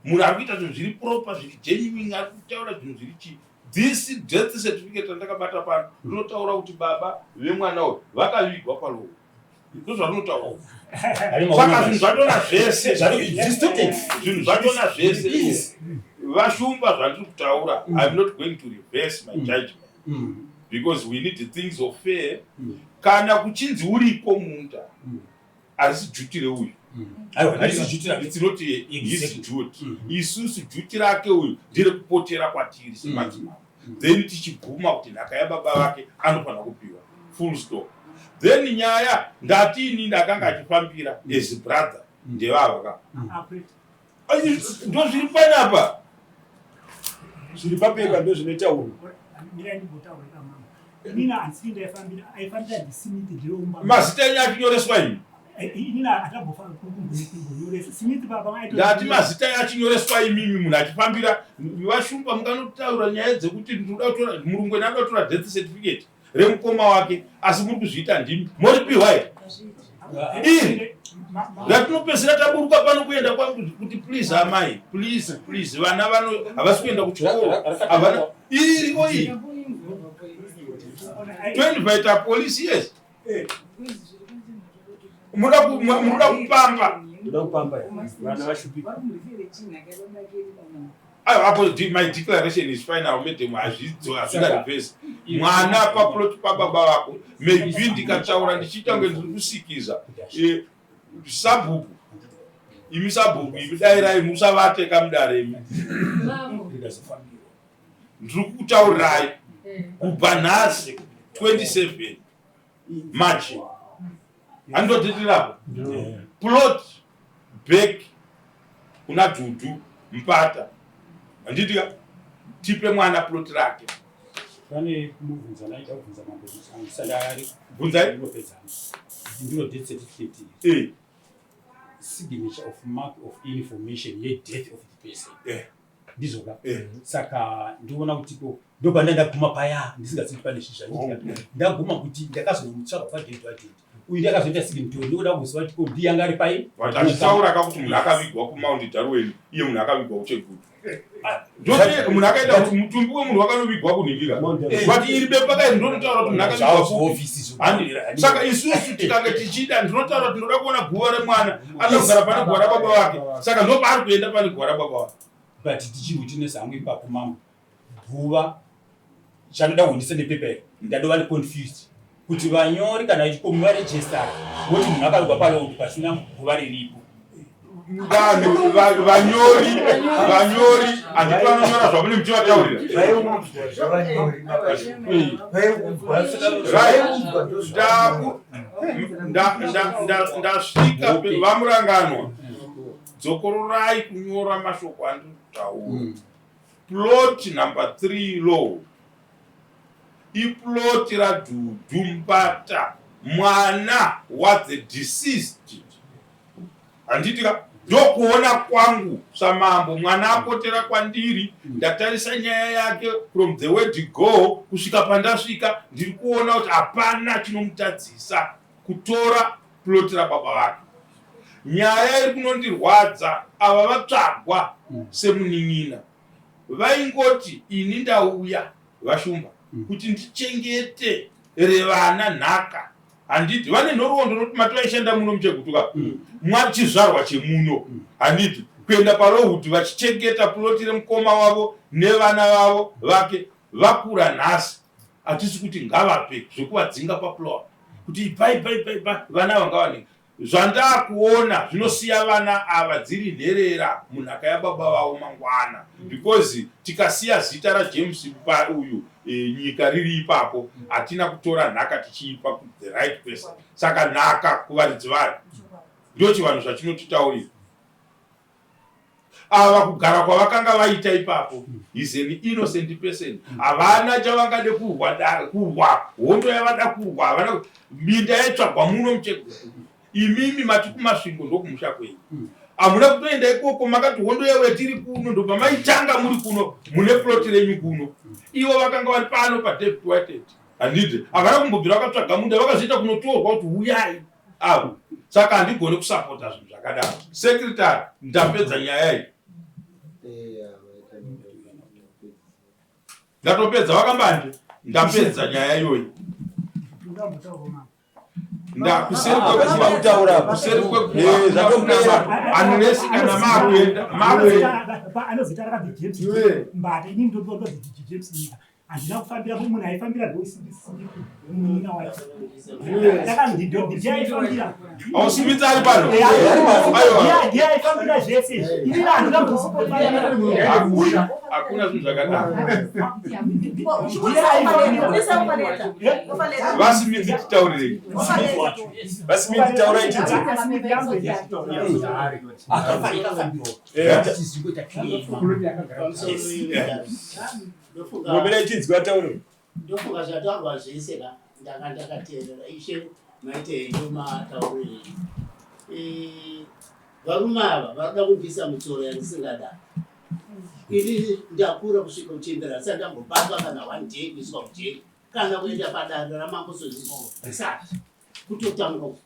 munhu ari kuita zvinhu zviri proper zviri genuine, ari kutaura zvinhu zviri chii. This death certificate randakabata pano rinotaura kuti baba vemwana uyu vakavigwa paLowo. Ndozvarinotaura. Saka zvinhu zvatona zvese zvinhu zvatona zvese vashumba zvandiri kutaura. I'm not going to reverse my judgment because we need things of fair. Kana kuchinzi uriko munda harisi duty reuyu. It's not his duty. Isusu duty rake uyu nderekupotera kwatiri semadzimambo, then tichiguma kuti nhaka yababa vake anofanira kupiwa full stop. Then nyaya ndati ini ndakanga achifambira as brother ndevava ka ndozviri panapa zviri papepa ndozvinotaurwa. Mazita enyu achinyoreswa imi ndati mazita enyu achinyoreswa imimi munhu achifambira vashumba munganotaura nyaya dzekuti ndinoda kutora murungu ena anoda kutora death certificate remukoma wake asi muri kuzviita ndimi moripiwa here iri ratinopedzisira taburuka pano kuenda kwangu kuti please amai please please vana vano havasi kuenda kuchikoro havana iriko iyi toinvita police yes munoda kupamba Apo my declaration is final madam, hazvidzo hazvina reverse. Mwana paplot pababa vako maybe ndikataura ndichiita kunge ndiri kusikiza sabhuku. Imi sabhuku imi dairai musavate kamudare imi. Ndiri kukutaurirai kubva nhasi 27 March. Handotitirapo. Plot back kuna Dudu Mpata. Handiti ka tipe mwana plot rake. Pane kumubvunza ndaida kubvunza mambo andisati Bvunzai. ndinopedzana. Ndiro death certificate. Eh. Signature of mark of information ye death of the person. Eh. Ndizvo ka? Eh. Saka ndinoona kuti ko ndopanda ndaguma paya ndisingazivi pane zvinhu zvaitika. Ndaguma kuti ndakazomutsvaga kwa date wa date. Uyu ndakazoita signature ndikuda kuziva kuti ko ndiye anga ari pai. Vachitaura ka kuti munhu akavigwa kuMount Darwin iye munhu akavigwa kuChegutu. Ndoti munhu akaenda mutumbi wemunhu wakanovigwa kunhingira. But iri bepa kai ndinotaura kuti munhu akavigwa kuofisi. Saka isusu tikange tichida ndinotaura kuti ndinoda kuona guva remwana anogara pane guva rababa vake. Saka ndopaari kuenda pane guva rababa vake. But tichiwitness hangu ipapo mambo. Guva chanoda kuhwindisa nepepa iri ndadova neconfused kuti vanyori kana vachikomi varegistara voti munhu akavigwa paload pasina guva riripo. Vanhu vanyori vanyori handiti vanonyora zvamune muchivataurira. Ndasvika vamuranganwa dzokororai kunyora mashoko andiri kutaura. Plot number 3 low iplot raDhudhu Mbata mwana wa the deceased. Handiti ka ndokuona kwangu samambo mwana apotera kwandiri ndatarisa nyaya yake from the word go kusvika pandasvika ndiri kuona kuti hapana chinomutadzisa kutora plot rababa vake. Nyaya iri kunondirwadza ava vatsvagwa semunin'ina vaingoti ini ndauya vaShumba kuti ndichengete revana nhaka. Handiti vane nhoroondo nokuti mati vaishanda muno muChegutuka mwachizvarwa chemuno handiti kuenda paLowood vachichengeta ploti remukoma wavo nevana vavo vake vakura nhasi hatisi kuti ngavape zvekuvadzinga paplot kuti ipai ipai ipai ipai vana ava ngavanenge zvandakuona zvinosiya vana ava dziri nherera munhaka yababa vavo mangwana because tikasiya zita raJames uyu e, nyika riri ipapo hatina kutora nhaka tichiipa ku the right person saka nhaka kuvaridzi vayo ndochivanhu zvachinotitaurira ava kugara kwavakanga vaita ipapo is an innocent person havana chavangade kurwa kurwa hondo yavada kurwa havana minda yaitsvagwa muno muChegutu imimi mati kuMasvingo ndokumusha kwenyu hamuna kutoenda ikoko makati hondo yauya tiri kuno ndobva maitanga muri kuno mune ploti renyu kuno ivo vakanga vari pano paDavid Whitehead handiti havana kumbobvira vakatsvaga munda vakazoita kunotorwa kuti huyai avo saka handigoni kusapota zvinhu zvakadaro secretary ndapedza nyaya iyi ndatopedza vakambanje ndapedza nyaya iyoyi kuseri kwekuva kuseri kwekuva unless kana makuenda makuenda anozita rakanzi James Mbata inini ndodonzi James Nyika handina kufambira munhu aifambira ndomunin'ina wacho ndiye aifambira Ausimitsa ari pano ndiye aifambira zvese inini handina hakuna hakuna zvinhu zvakadaro vaSmith titaurirei vaSmith taurai tidzi ngomera ichinzwi ataure Ndofunga zvataurwa zvese ka ndanga ndakateerera ishe maite henyu matauro enyu. Varume ava varikuda kubvisa mutsoro yandisingada. Ini ndakura kusvika kuchembera asati ndambobatwa kana one day kuiswa kujeri kana kuenda padare ramambo sozizvo risati kutotanga uku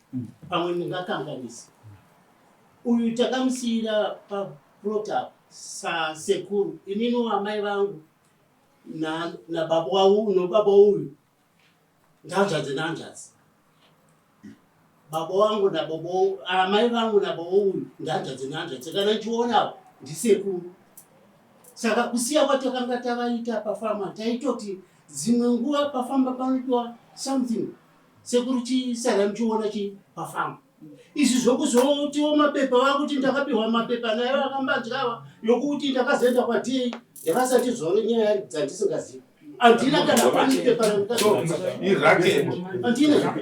pamwe ndingakanganisa. Uyu takamusiyira paplot apa sasekuru inini amai vangu nababa wau nobaba uyu ndanzvadzi nanzvadzi baba wangu nababa amai vangu nababa uyu ndanzvadzi nanzvadzi kana ndichiona ndisekuru saka kusiya kwatakanga tavaita pafama taitoti dzimwe nguva pafamba panoitwa something sekuru chisara muchiona chi pafama. Izvi zvokuzotiwo mapepa vakuti ndakapiwa mapepa naye vakambadyawa yokuti ndakazoenda kwaDA ndakasati zvoro nyaya dzandisingazivi. Handina kana one pepa Iracket. Handina.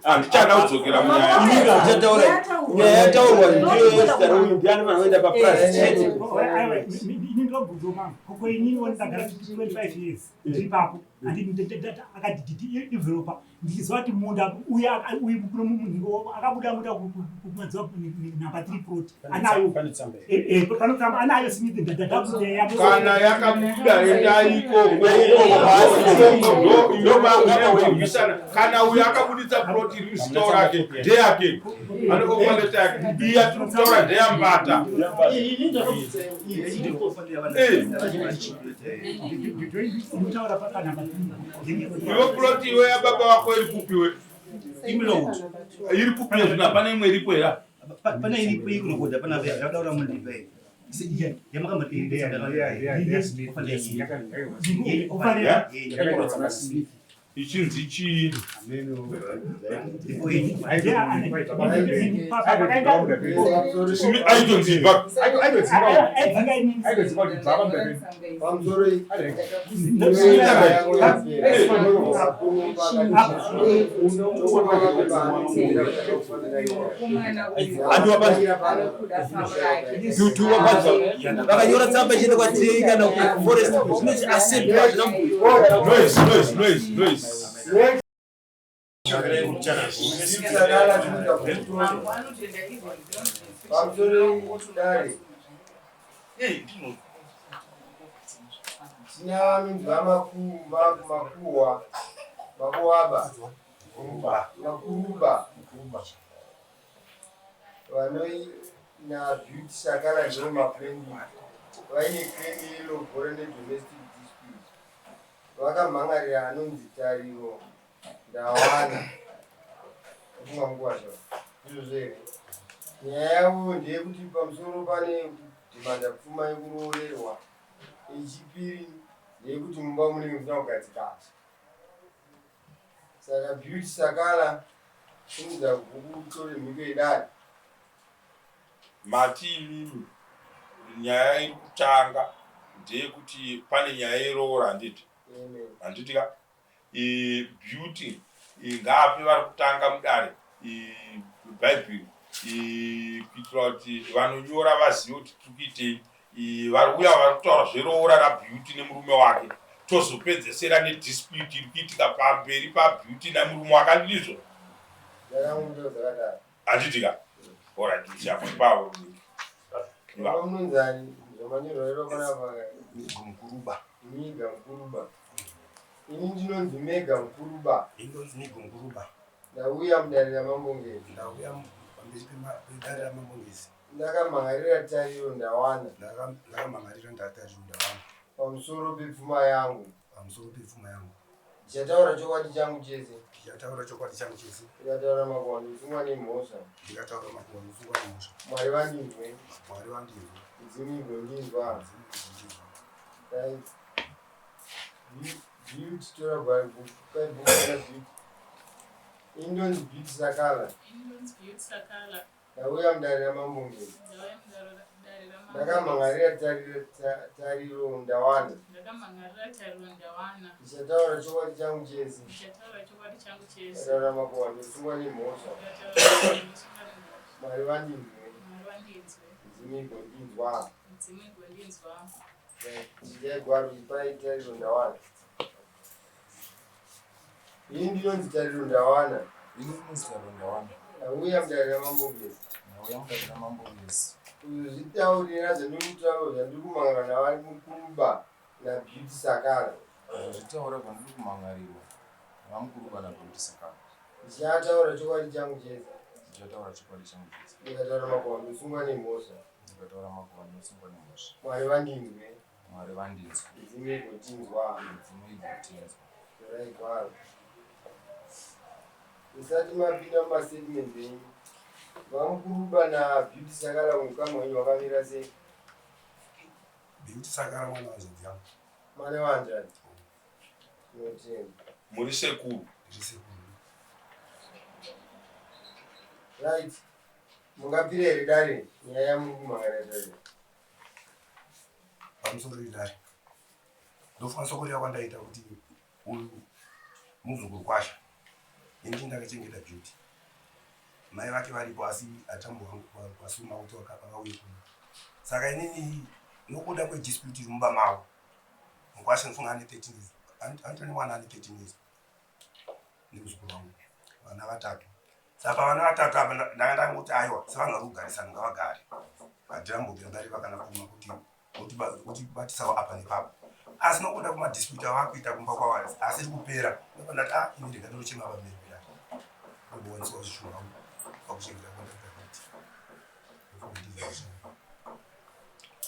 Handichada kudzokera munyaya. Nyaya yataurwa ndiyo yezita reuyu ndiani vanhu voenda papurazi chete. Ini ndobvunzo mama koko inini wandagara 25 years ndiri papo akati developer ndichiziva kuti munda uya uyu kuno munhu akabuda munda kumadziwa number 3 plot anayo panotamba anayo Smith ndadadabudea Kana yakabuda endai ikoko. Ndobakuirwisana. Kana uyu akabuditsa plot iri muzita rake ndeyake. Anokokwaleta yake. Iyi yatiri kutaura ndeyambata. Ini ndakabvunza ndinotaura panumber 3 Iwe plot iwe yababa wako iri kupiwe. Iri kupiwe zvino hapana imwe iripo here? Pane iripo iri kunokoda pana yakadaura munhu ipayi. Ichinzi chii? Aitonzi Pamusoro Vakanyora tsamba ichienda kwaTei kana kuforest zvinoti accept hazvina Noise, noise, noise, noise. Pamusoro dare tina vanonzi vamakuhwa makuwaba makuruba vanoina Beauty Sakala ndivo maplaintiff vaine claim yelobora nedomestic dispute vakamhan'arira anonzi Tariro Ndawana kumanguva zvo izvozvo here nyaya yavo ndeyekuti pamusoro pane kudhimanda pfuma yekuroorerwa yechipiri ndeyekuti mumba munenge musina kugadzikana saka Beauty Sakala simudza bhuku utore mhiko yedare. Mati imimi nyaya iri kutanga ndeyekuti pane nyaya yeroora handiti? Amen. Handiti ka? Beauty ngaape vari kutanga mudare bhaibheri kuitira kuti vanonyora vazive kuti tiri kuitei. Vari kuuya vari kutaura zveroora raBeauty nemurume wake tozopedzesera nedispute iri kuitika pamberi paBeauty nemurume wake handidizvo? Dzakangu dzakadaro. Handiti ka? Alright, tichafa ipapo. Baba munonzani zvamanyorwa panapa Mukuruba. Miga Mukuruba. Ini ndinonzi Mega Mukuruba. Ndinonzi Miga Mukuruba. Ndauya mudare raMambo Ngezi. Ndauya pamberi pedare raMambo Ngezi. Ndakamhan'arira Tariro Ndawana Ndakamhan'arira ndaTariro Ndawana pamusoro pepfuma yangu. Pamusoro pepfuma yangu. Ndichataura chokwadi changu chese. Ndichataura chokwadi changu chese. Ndikataura makuhwa ndosungwa nemhosva. Ndikataura makuhwa ndosungwa nemhosva. Mwari vandinzwe. Mwari vandinzwe. Midzimu igondinzwa. Midzimu igondinzwa. Right. Beauty tora bhuku Beauty. Indonzi Beauty Sakala. Indonzi Beauty Sakala. Ndauya mudare raMambo Ngezi. Ndauya mudare raMambo. Ndakamhan'arira Tariro Ndawana. Ndakamhan'arira Tariro Ndawana. Ndichataura chokwadi changu chese. Ndichataura chokwadi changu chese. Ndikataura makuhwa ndosungwa nemhosva. Ndikataura makuhwa ndosungwa nemhosva. Mwari vandinzwe. Mwari vandinzwe. Midzimu igondinzwa. Midzimu igondinzwa. Chidyai gwaro ipai Tariro Ndawana. Ini ndinonzi Tariro Ndawana. Ini ndinonzi Tariro Ndawana. Ndauya mudare raMambo Ngezi. Ndauya mudare raMambo Ngezi. Kuzozvitaurira zvandiri kutaura zvandiri kumhan'ara naVaMukuruba naBeauty Sakala. Kuzozvitaura zvandiri kumhan'arirwa naVaMukuruba naBeauty Sakala. Ndichataura chokwadi changu chese. Ndichataura chokwadi changu chese. Ndikataura makuhwa ndosungwa nemhosva. Ndikataura makuhwa ndosungwa nemhosva. Mwari vandinzwe. Mwari vandinzwe. Midzimu igotinzwa. Midzimu igotinzwa. Torai gwaro. Musati mapinda mumastatement enyu. VaMukuruba naBeauty Sakala ukama hwenyu hwakamira sei? Beauty Sakala mwana wanzvadzi yangu. Mwana wanzvadzi. Tinotenda. Muri sekuru. Ndiri sekuru. Right. Mungapire here dare nyaya yamuri kumhangana dare? Pamusoro idare. Ndofanisa kureva kwandaita kuti uyu muzukuru kwasha. Ini ndakachengeta Beauty. Mai vake varipo asi atambo wasuma kuti vakauye kuno. Saka inini nokuda kwedispute iri mumba mavo. Mukwasha ndofunga ane 13 years. Anotone mwana ane 13 years. Nemuzukuru wangu. Vana vatatu. Saka vana vatatu apa ndanga ndangoti aiwa sevanhu vari kugarisana ngavagare. Vadhirambobira ndareva kana kuma kuti votibatisawo apa nepapo. Asi nokuda kumadispute avakuita kumba kwavari asiri kupera. Ndobva ndati ah ini ndega ndinochema pamberi pedare. Ndokuwaniswa zvishoma pakuchengeta kwandakaita.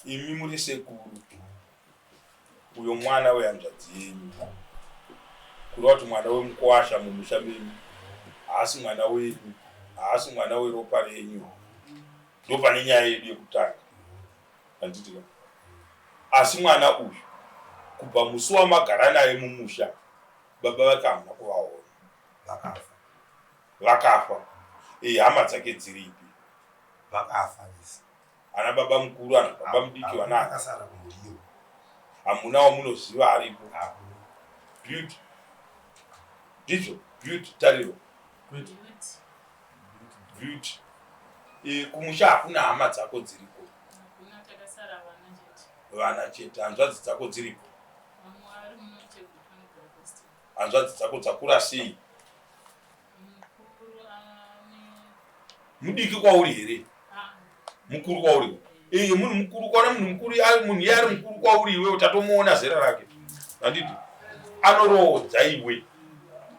Imi muri sekuru uyo mwana wehanzvadzi yenyu kureva kuti mwana wemukwasha mumusha menyu haasi mwana wenyu haasi mwana weropa renyu ndopane nyaya yedu yekutanga handiti ka asi mwana uyu kubva musi wamagara naye mumusha baba vake hamuna kuvaona vakafa vakafa e, hama dzake dziripi vakafa vese ana baba mukuru ana baba mudiki vana akasara kumuriwo hamuna wamunoziva aripo beauty ndizvo beauty tariro beauty e, kumusha hakuna hama dzako dziriko vana chete hanzvadzi dzako dziripo hanzvadzi dzako dzakura sei mudiki kwauri here mukuru kwauri iye munhu mukuru kwaona munhu mukuru munhu iye ari mukuru kwauri iwewe tatomuona zera rake handiti anoroodza iwe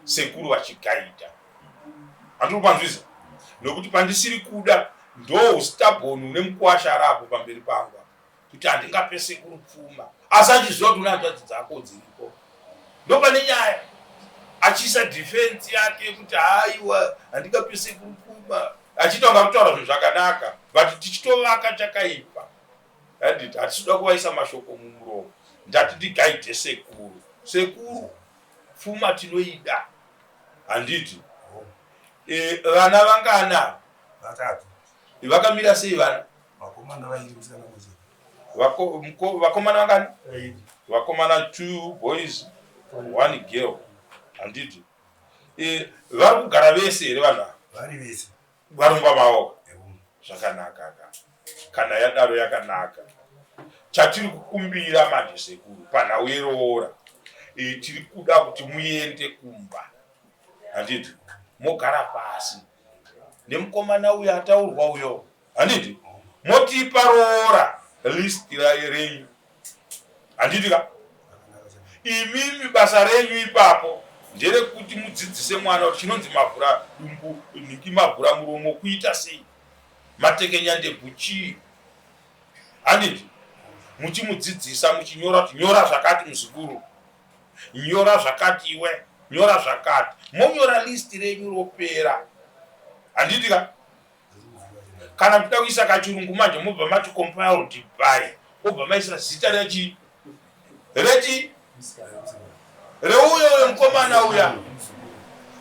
sekuru vachigaita handiri kupanzwisa nokuti pandisiri kuda ndo ustabon une mukwasha arapo pamberi pangu kuti handingape sekuru pfuma asi achiziva kuti une hanzvadzi dzako dziripo ndopane nyaya achiisa defense yake yekuti haiwa handingape sekuru pfuma achiita kunga kutaura zvinhu zvakanaka but tichitovaka chakaipa handiti hatisi kuda kuvaisa mashoko mumuromo ndati ndigaidhe sekuru sekuru pfuma tinoida handiti e, vana vangana vatatu vakamira sei vana Vakomana vairi musikana mumwe chete. Vako, mko, vakomana vangani? Vakomana two boys, one girl. Handiti. E, vari kugara vese here vanhu ava? Vari vese. Vari mumba mavo. Zvakanaka ka. Kana yadaro yakanaka. Chatiri kukumbira manje sekuru panhau yeroora. E, tiri kuda kuti muende kumba. Handiti. Mogara pasi. Nemukomana uyo ataurwa uyo. Handiti motipa roora list renyu handiti ka imimi basa renyu ipapo nderekuti mudzidzise mwana kuti chinonzi mavhura dumbu nhingi mavhura muromo kuita sei matekenya ndebvu chii handiti muchimudzidzisa muchinyora kuti nyora zvakati muzukuru nyora zvakati iwe nyora zvakati monyora list renyu ropera handiti ka kana muchida kuisa kachirungu manje mobva mati compiled by obva maisa zita rechi rechi reuyo uyo mukomana uya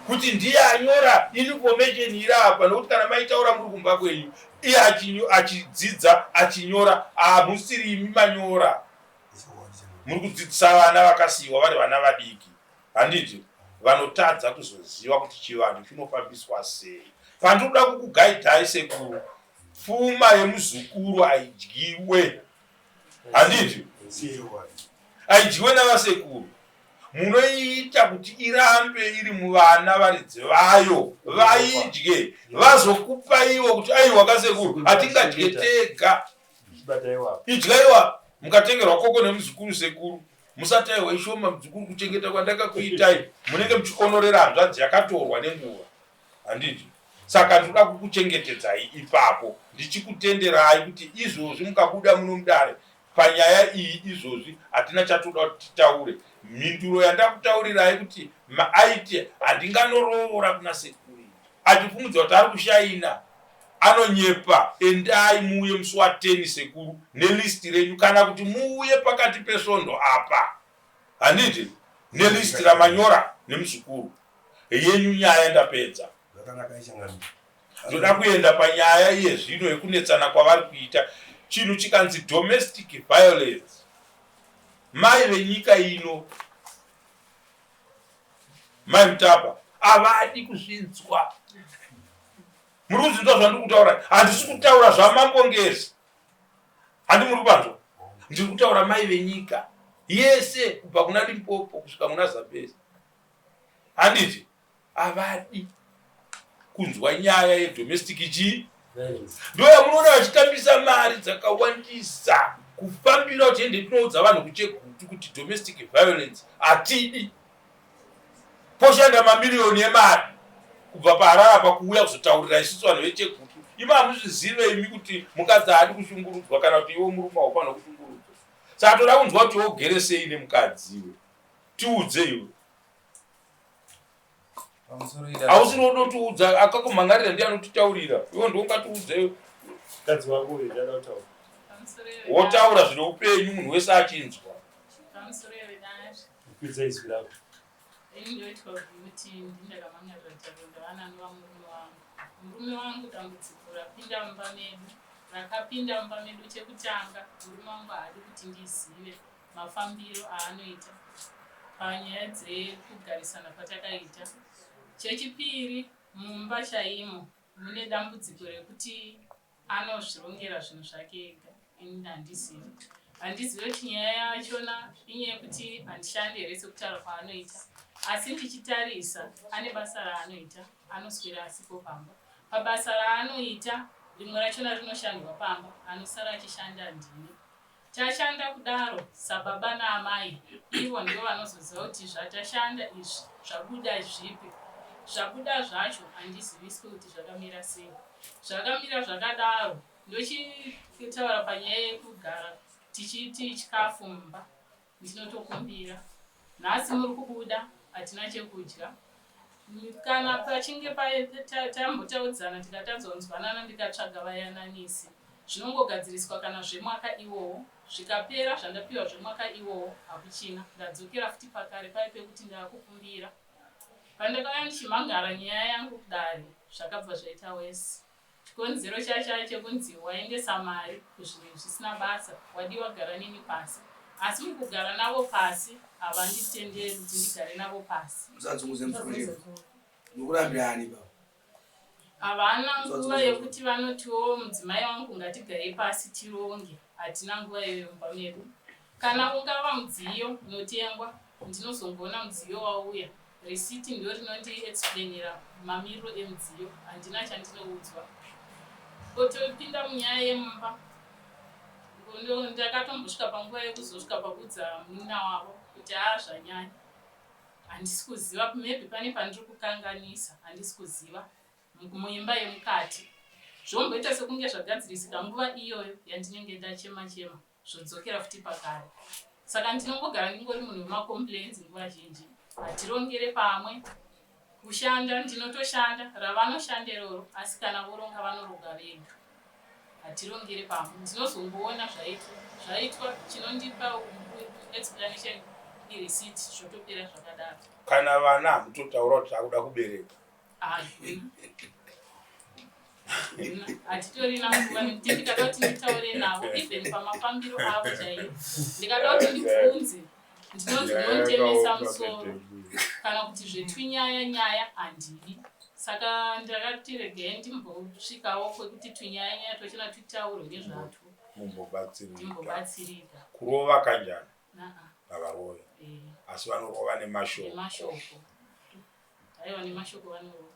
kuti ndiye anyora information iri apa nokuti kana maitaura muri kumba kwenyu iye achidzidza achinyora hamusiri imi manyora muri kudzidzisa vana vakasiyiwa vari vana vadiki Handiti vanotadza kuzoziva kuti chivanhu chinofambiswa sei. Pandinoda kukugaidhai sekuru, pfuma yemuzukuru haidyiwe. Handiti haidyiwe navasekuru. Munoiita kuti irambe iri muvana varidzi vayo vaidye vazokupaiwo kuti aiwa kasekuru hatingadye tega. Idyaiwa mukatengerwa koko nemuzukuru sekuru. Musati aiwa ishoma muzukuru kuchengeta kwandakakuitai munenge muchikonorera hanzvadzi yakatorwa nenguva handiti saka ndinoda kukuchengetedzai ipapo ndichikutenderai kuti izvozvi mukabuda muno mudare panyaya iyi izvozvi hatina chatoda kuti titaure mhinduro yandakutaurirai kuti maaiti handinganoroora kuna sekuru achifungudza kuti ari kushaina Anonyepa endai muuye musi wa 10 sekuru nelist renyu kana kuti muuye pakati pesvondo apa handiti nelist ramanyora nemuzukuru yenyu nyaya ndapedza. Zvakanaka ichangamire. Ndoda kuenda panyaya iye zvino yekunetsana kwavari kuita. Chinhu chikanzi domestic violence, mai venyika ino, mai Mutapa, havadi kuzvinzwa. Muri kuzvinzwa zvandiri kutaura? Handisi kutaura zvamambo Ngezi, handi muri kupanzwa? Ndiri kutaura mai venyika yese kubva kuna Limpopo kusvika kuna Zambezi, handiti? Havadi kunzwa nyaya yedomestic chii, ndoyamunoona vachitambisa mari dzakawandisa kufambira kuti ende tinoudza vanhu kuChegutu kuti domestic violence hatidi. Poshanda mamiriyoni emari kubva paHarare apa kuuya kuzotaurira isusu vanhu veChegutu. Imi hamuzvizive imi kuti mukadzi haadi kushungurudzwa kana kuti iwe murume haufanira kushungurudzwa. Saka toda kunzwa kuti iwe ugere sei nemukadzi iwe, tiudze iwe. Hausiri unotiudza, akakumhan'arira ndiye anotitaurira. Iwe ndiwe ungatiudze. Mukadzi wako uyu ndiye anotaura. Wotaura zvine upenyu munhu wese achinzwa. Kwidza izwi rako. Ini ndoitwa Beauty, ndini ndakamhan'arira Taronda vananova murume wangu. Murume wangu dambudziko rapinda mumba medu, rakapinda mumba medu chekutanga, murume wangu haadi kuti ndizive mafambiro aanoita panyaya dzekugarisana kwatakaita. Chechipiri, mumba chaimo mune dambudziko rekuti anozvirongera zvinhu zvake ega, ini handizivi. Handizivi kuti nyaya yachona inyaya yekuti handishandi here sekutaura kwaanoita, asi ndichitarisa ane basa raanoita, anoswera asipo pamba. Pabasa raanoita rimwe rachona rinoshandwa pamba, anosara achishanda ndini. Tashanda kudaro sababa naamai ivo ndivo vanozoziva kuti zvatashanda izvi zvabuda zvipi. Zvabuda zvacho handiziviswe kuti zvakamira sei. Zvakamira zvakadaro ndochitaura panyaya yekugara tichiti chikafu mumba ndinotokumbira. Nhasi muri kubuda hatina chekudya. Kana pachinge tambotaudzana tikatadza kunzwanana ndikatsvaga vayananisi zvinongogadziriswa kana zvemwaka iwowo zvikapera zvandapiwa zvemwaka iwowo hakuchina ndadzokera futi pakare paye pekuti ndakukumbira. Pandakauya ndichimhangara nyaya yangu kudare zvakabva zvaita worse. Chikonzero chacho chekunzi waendesa mari kuzvinhu zvisina basa wadii wagara neni pasi asi mukugara navo pasi havanditenderi kuti ndigare navo pasi. Musadzunguze musoro chete. Mukurambira ani baba? Havana nguva yekuti vanotiwo mudzimai wangu ngatigarei pasi tironge hatina nguva iyoyo mumba medu. Kana ungava mudziyo unotengwa ndinozongoona mudziyo wauya Receipt ndorinondi explainira mamiriro emudziyo handina chandinoudzwa. Ko topinda munyaya yemumba ndakatombosvika panguva yekuzosvika pakuudza munin'ina wavo kuti haa zvanyanya handisi kuziva maybe pane pandiri kukanganisa handisi kuziva muimba yemukati zvomboita sekunge zvagadzirisika nguva iyoyo yandinenge ndachema chema zvodzokera futi pakare saka ndinongogara ndingori munhu wemacomplains nguva zhinji hatirongere pamwe kushanda ndinotoshanda ravanoshanda iroro asi kana voronga vanoroga vega hatirongere pamwe ndinozongoona zvaitwa zvaitwa chinondipa explanation ireceipt zvotopera zvakadaro kana vana hamutotaura kuti takuda kubereka hatitorina nguva nekuti ndikada kuti nditaure navo even pamafambiro avo chaiyo ndikada kuti ndibvunze ndinonzi ndinotemesa musoro kana kuti zvetwinyaya nyaya handidi saka ndakati regai ndimbosvikawo kwekuti twinyaya nyaya twachona twitaurwe nezvatwo mumbobatsirika kurova kanjani havarove eh. asi vanorova nemashoko Aiwa nemashoko vanorova.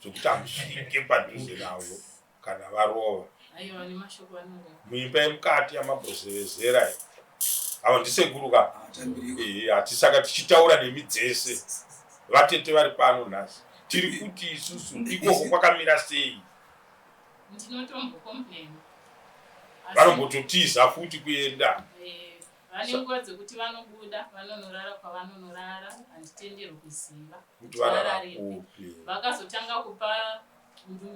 Zvekuti hamusvike padhuze navo kana varova. Aiwa nemashoko vanorova. Muimba yemukati yamambozevezera iyi. Avo ndisekuru ka? Eh, hatisaka tichitaura nemi dzese. Vatete vari pano nhasi. Tiri kuti isusu ikoko kwakamira sei? Ndinotombocomplain. Vanombototiza futi kuenda. Eh, Vane nguva dzekuti vanobuda vanonorara kwavanonorara handitenderwi kuziva kuti varararepi. Vakazotanga kupa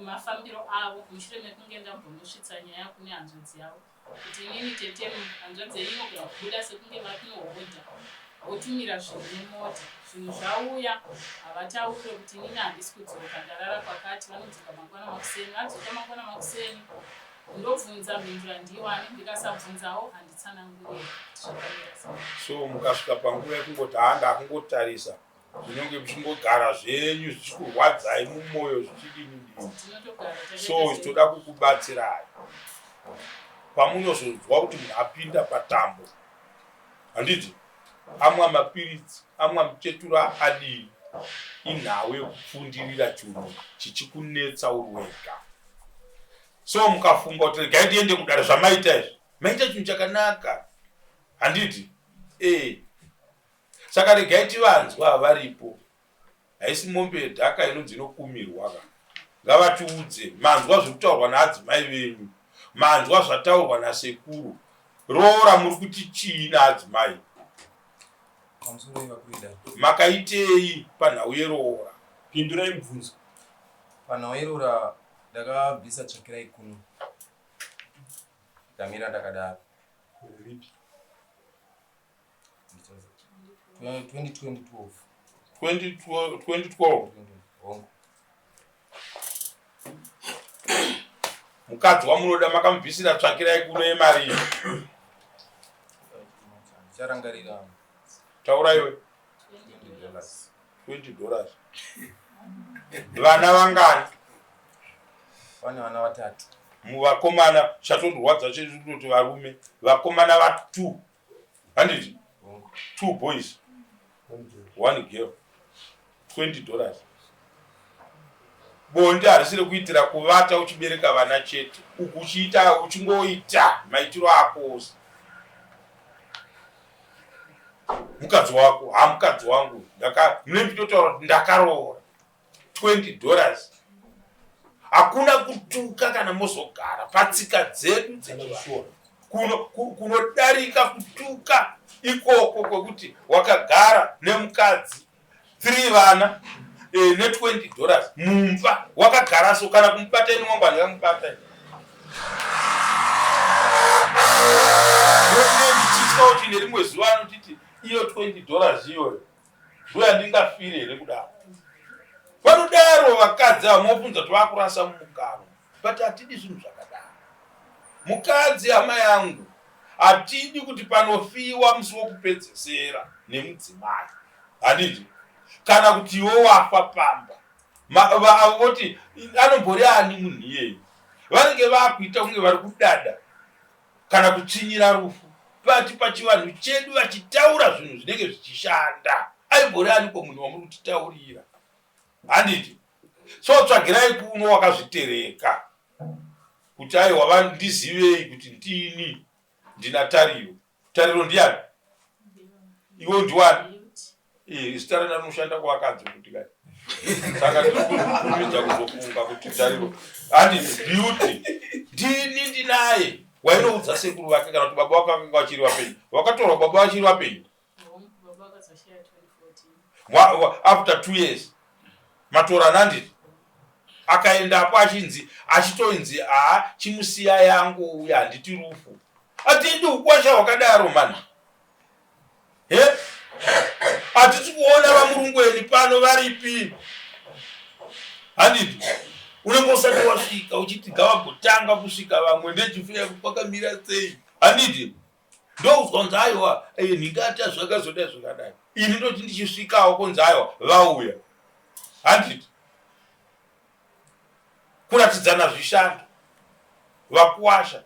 mafambiro avo mushure mekunge ndambonosvitsa nyaya kune hanzvadzi yavo kuti inini tete hanzvadzi yenyu inogona kubuda sekunge vari kunohodha. Votumira zvinhu nemota. Zvinhu zvauya havataure kuti inini handisi kudzoka ndarara kwakati vanodzoka mangwana makuseni. Vadzoka mangwana makuseni ndobvunza mhinduro handiiwani ndikasabvunzawo handitsanangurire kuti zvakamira sei. So mukasvika panguva yekungoti haa ndakungotarisa zvinenge zvichingogara zvenyu zvichikurwadzai mumwoyo zvichidini dini. Tinotogara takaita So sei. toda kukubatsirai pamunozonzwa kuti munhu apinda patambo handiti amwa mapiritsi amwa muchetura adii inhau yekupfundirira chunhu chichikunetsa uri wega so mukafunga kuti regai ndiende kudare zvamaita izvi maita chinhu chakanaka handiti ee saka regai tivanzwa varipo Haisi mombe yedhaka inonzi inokumirwa ka. Ngavatiudze. Manzwa zviri kutaurwa naadzimai venyu. Manzwa zvataurwa nasekuru. Roora muri kuti chii naadzimai? Pamusoro yevakuru Makaitei panhau yeroora? Pindurai mubvunzo. Panhau yeroora ndakabvisa tsvakirai kuno. Ndamira ndakadaro. Ripi? 2012. 2012. Mukadzi wamunoda makamubvisira tsvakirai kuno yemari. Charangarira. Taura iwe. 20 dollars. Vana vangani? Vane vana vatatu. Muvakomana chatondorwadza chedu kutoti varume vakomana va 2 handiti two boys one girl 20 dollars bonde harisi rekuitira kuvata uchibereka vana chete uku uchiita uchingoita maitiro ako ose mukadzi wako ha mukadzi wangu mune mchitotaura kuti ndakaroora 20 dollars hakuna kutuka kana mozogara patsika dzedu dzechivanhu kunodarika kutuka ikoko kwekuti wakagara nemukadzi 3 vana e, ne 20 dollars mumba wakagara so kana kumubata ini wangu handingamubata ndichitya kuti nerimwe zuva anotiti iyo 20 dollars iyoyo ndoyandingafire here kudaro vanodaro vakadzi ava mofunza kuti vakurasa mumukanwa but hatidi zvinhu zvakadaro mukadzi hama yangu hatidi kuti panofiwa musi wokupedzesera nemudzimai handiti kana kuti iwe wafa pamba avo voti anombori ani munhu iyeyu vanenge vakuita kunge vari kudada kana kutsvinyira rufu but pachivanhu chedu vachitaura zvinhu zvinenge zvichishanda aimbori aniko munhu wamuri kutitaurira handiti so tsvagirai kuno wakazvitereka kuti aiwa vandizivei kuti ndini ndina tariro tariro ndiyani iwe ndiwani Eh, zita rena rinoshanda kuvakadzi kuti kai saka ndinokurumidza kuzofunga kuti tariro handi beauty ndini ndinaye wainoudza sekuru vake kana kuti baba vake vakanga vachiri vapenyu vakatorwa baba vachiri vapenyu after two years matorana handiti akaendapo achinzi achitonzi haa chimusiya yangu uya handiti rufu hatidi ukwasha hwakadaro mani He? Hatisi kuona vamurungweni pano varipi? Handiti? Unenge usati wasvika uchiti ngavambotanga kusvika vamwe ndechifuya kwakamira sei? Handiti? Ndoudzwa kunzi aiwa eh, ndingati zvakazodai zvakadai. Ini ndoti ndichisvikawo kunzi aiwa vauya. Handiti? Kuratidzana zvishando. Vakuwasha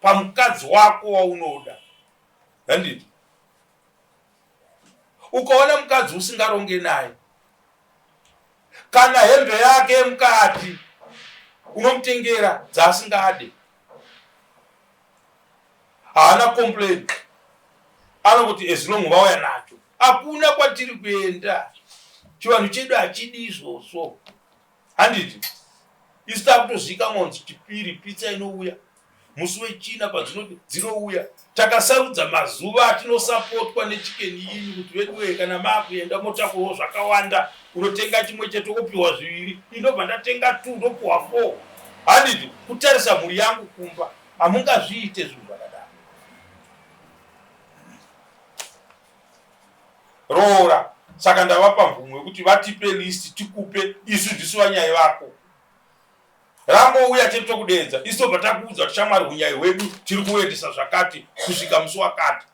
pamukadzi wako waunoda. Handiti? Ukaona mukadzi usingaronge naye kana hembe yake yemukati unomutengera dzaasingade haana complain anokuti as long vauya nacho hakuna kwatiri kuenda chivanhu chedu hachidi izvozvo Handiti isu takutozivikanwa kunzi chipiri pizza inouya musi wechina padzinoti dzinouya. Takasarudza mazuva atinosapotwa nechicken inn kuti veduwee kana makuenda motakurawo zvakawanda unotenga chimwe chete wopiwa zviviri ini ndobva ndatenga two ndopiwa four. Handiti kutarisa mhuri yangu kumba hamungazviite zvinhu zvakadaro. Roora. Saka ndavapa mvumo yekuti vatipe list tikupe isu ndisu vanyai vako. Rangouya chete tokudeedza isu tobva takuudza kuti shamwari hunyai hwedu tiri kuendesa zvakati kusvika musi wakati.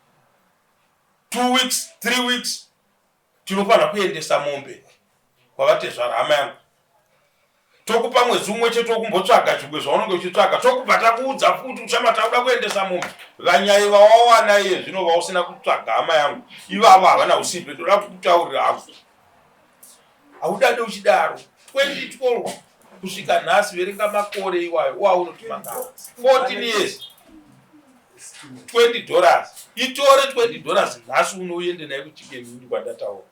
2 weeks, 3 weeks tinofanira kuendesa mombe kwavatezvara hama yangu. Tokupa mwedzi umwe chete wekumbotsvaga zvimwe zvaunenge uchitsvaga tokubva takuudza futi kuti shama takuda kuendesa mombe. Vanyai vawawana iye zvino vausina kutsvaga hama yangu ivavo havana usimbe ndoda kukutaurira hangu. Haudade uchidaro 2012 kusvika nhasi verenga makore iwayo waunoti mangani 14 years 20 dollars itore 20 dollars nhasi uno uende naye kuchicken inn kwandataura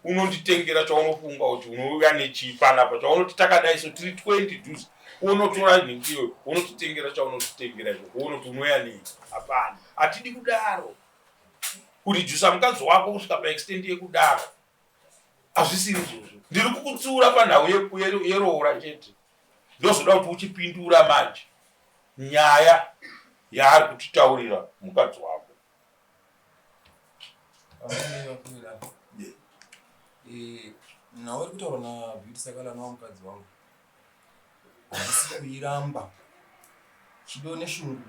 unonditengera chaunofunga kuti unouya nechii panapa chaunoti takadai so tiri 20 duze unotora nhingi iyoyo unotitengera chaunotitengera ikoko unoti unouya nei hapana hatidi kudaro kurijusa mukadzi wako kusvika paextend yekudaro hazvisiri izvozvo ndiri kukutsiura panhau yeroora chete ndozoda kuti uchipindura manje nyaya yaari kutitaurira mukadzi wako eh, nhau iri kutaurwa nabeauty sakala anova mukadzi wangu handisi kuiramba chido neshungu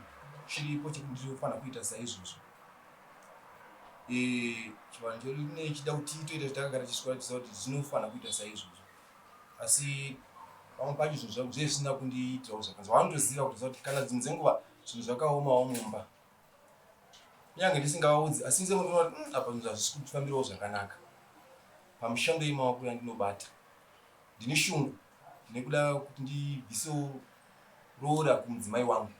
chiripo chekuti ndinofanira kuita saizvozvo eh, chivanhu chedu nechida kuti titoita zvatakagara chiswera tiziva kuti zvinofanira kuita saizvozvo asi pamwe pacho zvinhu zvangu zve zvisina kundiitirawo zvakanzi vanotoziva kuti kuti kana dzimwe dzenguva zvinhu zvakaomawo mumba kunyange ndisingavaudzi asi nse munoona kuti hmm, apa zvinhu hazvisi kufambirawo zvakanaka pamushando yemaoko yandinobata ndine shungu nekuda kuti ndibvisewo roora kumudzimai wangu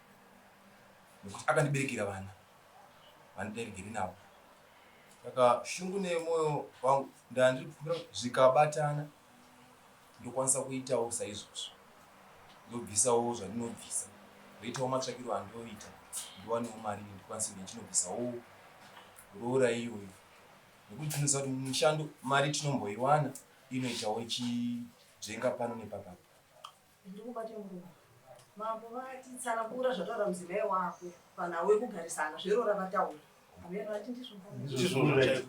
nekuti akandiberekera vana vandidarigere navo saka shungu nemwoyo wangu ndandiri kufumbira zvikabatana ndokwanisa kuitawo saizvozvo ndobvisawo zvandinobvisa ndoitawo matsvakiro andoita ndiwanewo mari ndikwanise kunge ndichinobvisawo roora iyoyo nekuti tinoziva kuti mushando mari tinomboiwana inoitawo ichidzvenga pano nepapapa Ndikubate murume. Mambo vati tsanangura zvataura mudzimai wako panhau yekugarisana zveroora vataura. Hameno vati ndizvo. Ndizvozvo chaizvo.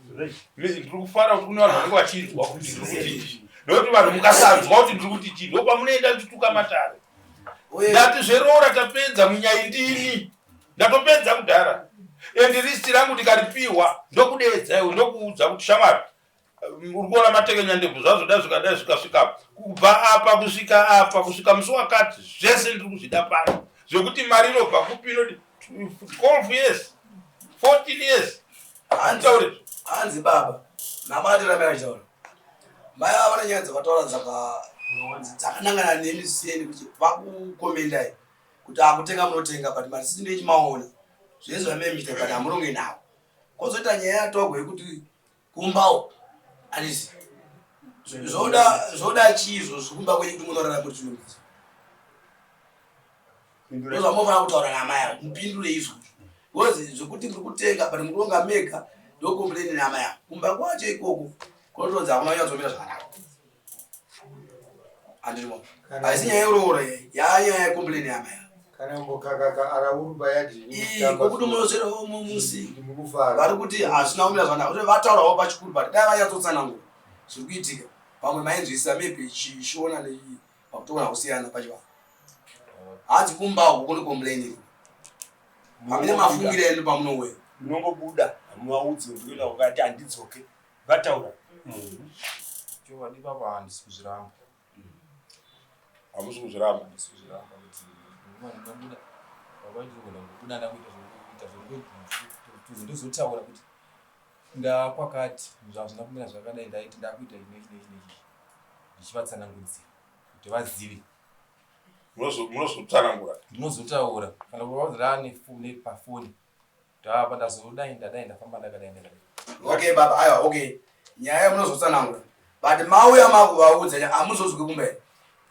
Ndiri kufara kuti kune vanhu vanenge vachinzwa kuti ndiri kuti chii. Nekuti vanhu mukasanzwa kuti ndiri kuti chii ndopamunoenda muchituka matare. Ndati zveroora tapedza munyai ndini. Ndatopedza kudhara. And list rangu ndikaripiwa ndokudeedza iwe ndokuudza kuti shamwari uri kuona matekenya ndebvu zvazoda zvikadai zvikasvika kubva apa kusvika apa kusvika musi wakati zvese ndiri kuzvida pano zvekuti mari inobva kupi inoti 12 years 14 years hanzi hanzi baba namatirame achitaura mai ava vane nyaya dzavataura dzakanangana nemi zvisiyeni kuti vakukomendai kuti akutenga munotenga but marisiti ndechimaona zvese zvamee muchita but hamuronge nawo kozoita nyaya yatogwa yekuti Kumba uko handisi zvoda zvoda chii izvozvo kumba kwenyu kuti munorara muri chinonetsa ndozvamofanira kutaura naamai ava mupindure izvozvo because zvekuti muri kutenga but mukuronga mega ndokomplaini naamai ava kumba kwacho ikoko kunotonzi hakuna kunyatsomira zvakanaka handirimo haisi nyaya yekuroora iyi yanyaya yekomplaini yaamai ava kana mbokakaka araurba yadikokuti munoswera musi vari kuti hazvina kumira zvakanaka kuti vataurawo pachikuru but dai vanyatsotsanangura zviri kuitika pamwe mainzwisisa maybe chiona pakutoona kusiyana pachivanhu hanzi kumba uko kune complain iri pamine mafungiro enyu pamunouya munongobuda hamuvaudzi ndikuenda kwakati handidzoke vataura chokwadi baba handisi kuzviramba hamusi kuzviramba handisi kuzviramba kuti nguva ndingabuda baba ndinogona kubuda ndakuita zvekuita zvekuti ndozotaura kuti ndakwakati zvazvina kumira zvakadai ndaiti ndakuita ichi nechi nechi nechi ndichivatsanangudzira kuti vazive munozotsanangura ndinozotaura kana kuvaudza nepafoni Ndapa ndazodai ndadai ndafamba ndakadai ndakadai. Okay baba aiwa okay. Nyaya munozotsanangura. But mauya makuvaudza hamuzodzoki kumba here?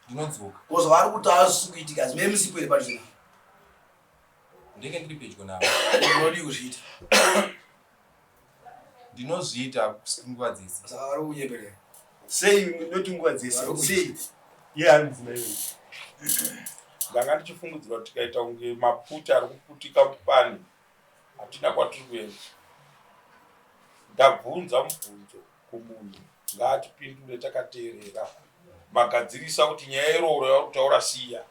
Ndinodzoka. Kozo vari kutaura zvisi kuitika zvime musipo here padhuze navo? Ndenge ndiri pedyo navo. Unodii kuzviita? Ndinozviita nguva dzese. Saka vari kunyeperera. Sei munoti nguva dzese? Sei? Iye ari mudzimai wenyu. Ndanga ndichifungidzira kuti tikaita kunge maputi ari kuputika mupani hatina kwatiri kuenda. Ndabvunza mubvunzo kumunhu ngaatipindure takateerera. Magadzirisa kuti nyaya yeroora yauri kutaura siya.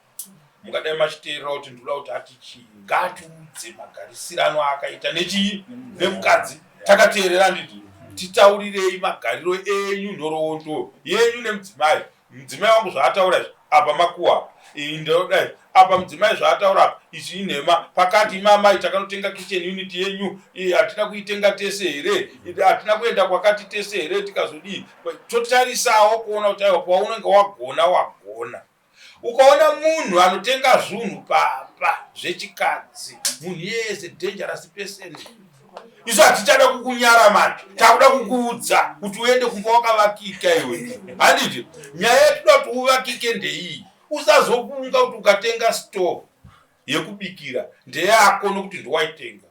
Mungadai machiteerera kuti ndinoda kuti ati chii. Ngaatiudze magarisirano aakaita nechii nemukadzi. Takateerera handiti? Titaurirei magariro enyu nhoroondo yenyu nemudzimai. Mudzimai wangu zvaataura izvi apa makuwa apa. Ini ndodai apa mudzimai zvaataura apa izvi inhema. Pakati imi amai takanotenga kitchen unit yenyu hatina kuitenga tese here? Hatina kuenda kwakati tese here tikazodii? Totarisawo kuona kuti aiwa paunenge wagona wagona. Ukaona munhu anotenga zvunhu pamba zvechikadzi munhu iyeye is a dangerous person. Isu hatichada kukunyara manje, takuda kukuudza kuti uende kumba wakavakika iwe. Handiti nyaya yatinoda kuti uvakike ndeiyi, usazofunga kuti ukatenga store yekubikira ndeyako nokuti ndiwaitenga.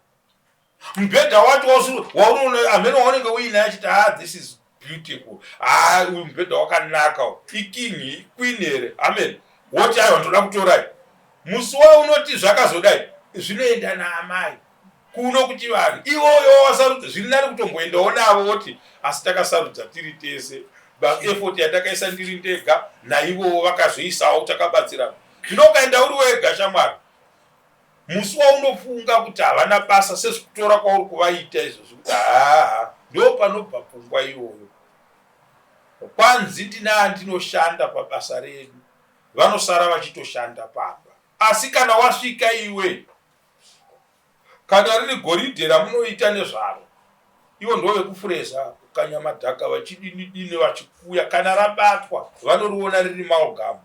Mubhedha wacho waunoona amene waunenge uinaye achiti ah this is beautiful, ah uyu mubhedha wakanaka, iking iqueen here amen, woti aiwa ndoda kutorai. Musi waunoti zvakazodai zvinoenda naamai kuno kuchivanhu iwoyo wasarudza zviri nani kutomboendawo navo woti asi takasarudza tiri tese effort yatakaisa ndiri ndega naivowo vakazoisawo takabatsirana. Zvino ukaenda uri wega shamwari musi waunofunga kuti havana basa sezvikutora kwauri kuvaita izvozvi kuti haa ndo panobva pfungwa iyoyo. Kwanzi ndina andinoshanda pabasa redu vanosara vachitoshanda pamba asi kana wasvika iwe Kana riri goridhe ramunoita nezvaro, ivo ndivo vekufureza, kukanya madhaka vachidini dini vachikuya. Kana rabatwa vanoriona riri malgamu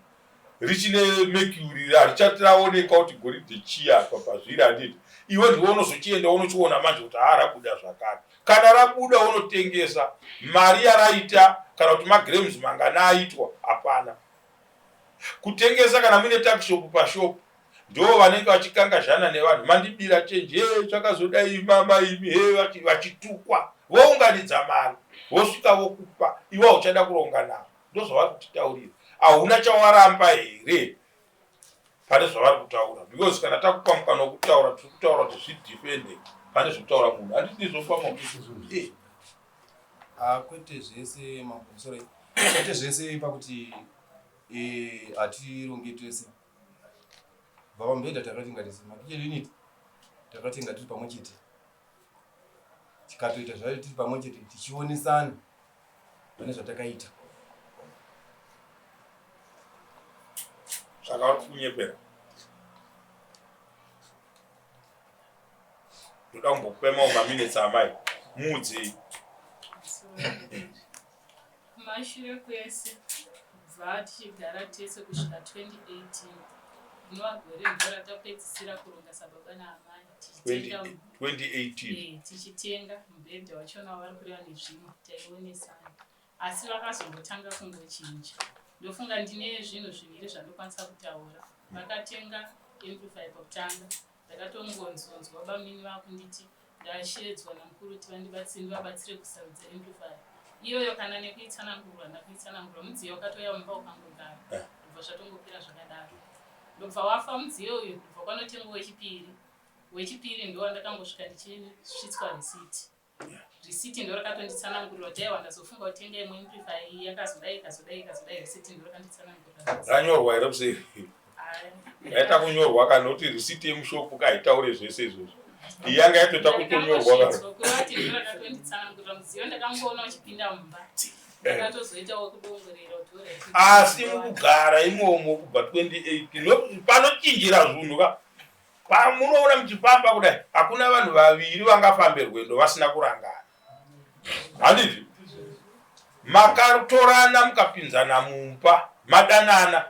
richine mercury harichati raoneka kuti goridhe chii apa pazviri handiti. Iwe ndiwe unozochienda unochiona manje kuti haa rabuda zvakati. Kana rabuda unotengesa mari yaraita kana kuti magrams mangani aitwa hapana. Kutengesa kana muine tuckshop pashop Ndoo vanenge vachikangazhana nevanhu mandibira change hee zvakazodai mama imi hee vachitukwa vounganidza mari vosvika vokupa iwe hauchada kuronga navo ndozvavari kutitaurira hauna chawaramba here pane zvavari kutaura because kana takupa mukana wekutaura tiri kutaura kuti zvidefende pane zvekutaura munhu handiti ndizvo pamo eh. Ah, kwete zvese mambo sorry kwete zvese pakuti eh, hatironge tese Kubva pamubhedha takatenga tese makitchen unit takatenga tiri pamwe chete tikatoita zvayo tiri pamwe chete tichionesana pane zvatakaita. Saka uri kunyepera. Ndoda kumbokupa mamwe maminutes amai. Muudzei. Kumashure kwese kubva tichigara tese kusvika 2018 rinova gore ndo ratapedzisira kuronga sababa naamai tichitenga 2018 eh, tichitenga mubhedha wachona wavari kureva nezvimwe taionesana asi vakazombotanga kungochinja ndofunga ndine zvinhu zviviri zvandokwanisa kutaura vakatenga amplify pakutanga ndakatongonzonzwa bamnini vakunditi Ndasheedzwa namukuru kuti vandibatsire ndivabatsire kusarudza amplifier iyoyo kana nekuitsanangurwa ndakuitsanangura mudziyo wakatouya mumba ukangogara eh. ndobva zvatongopera zvakadaro ndobva wafa mudziyo uyu ndobva kwanotengwa wechipiri wechipiri ndowandakangosvika ndichisvitswa risiti risiti ndo rakatonditsanangurira kuti aiwa ndazofunga kutenga imwe amplifier iyi yakazodai ikazodai ikazodai risiti ndo rakanditsanangurira ranyorwa here kuseri Yaita kunyorwa kana kuti receipt yemushopu kaitaure zvese izvozvo. Iyi yanga yatoita kutonyorwa kana. Asi mukugara imomo kubva 2018 panochinjira zvunhu ka pamunoona muchifamba kudai hakuna vanhu vaviri vangafambe rwendo vasina kurangana handiti makatorana mukapinzana mumba madanana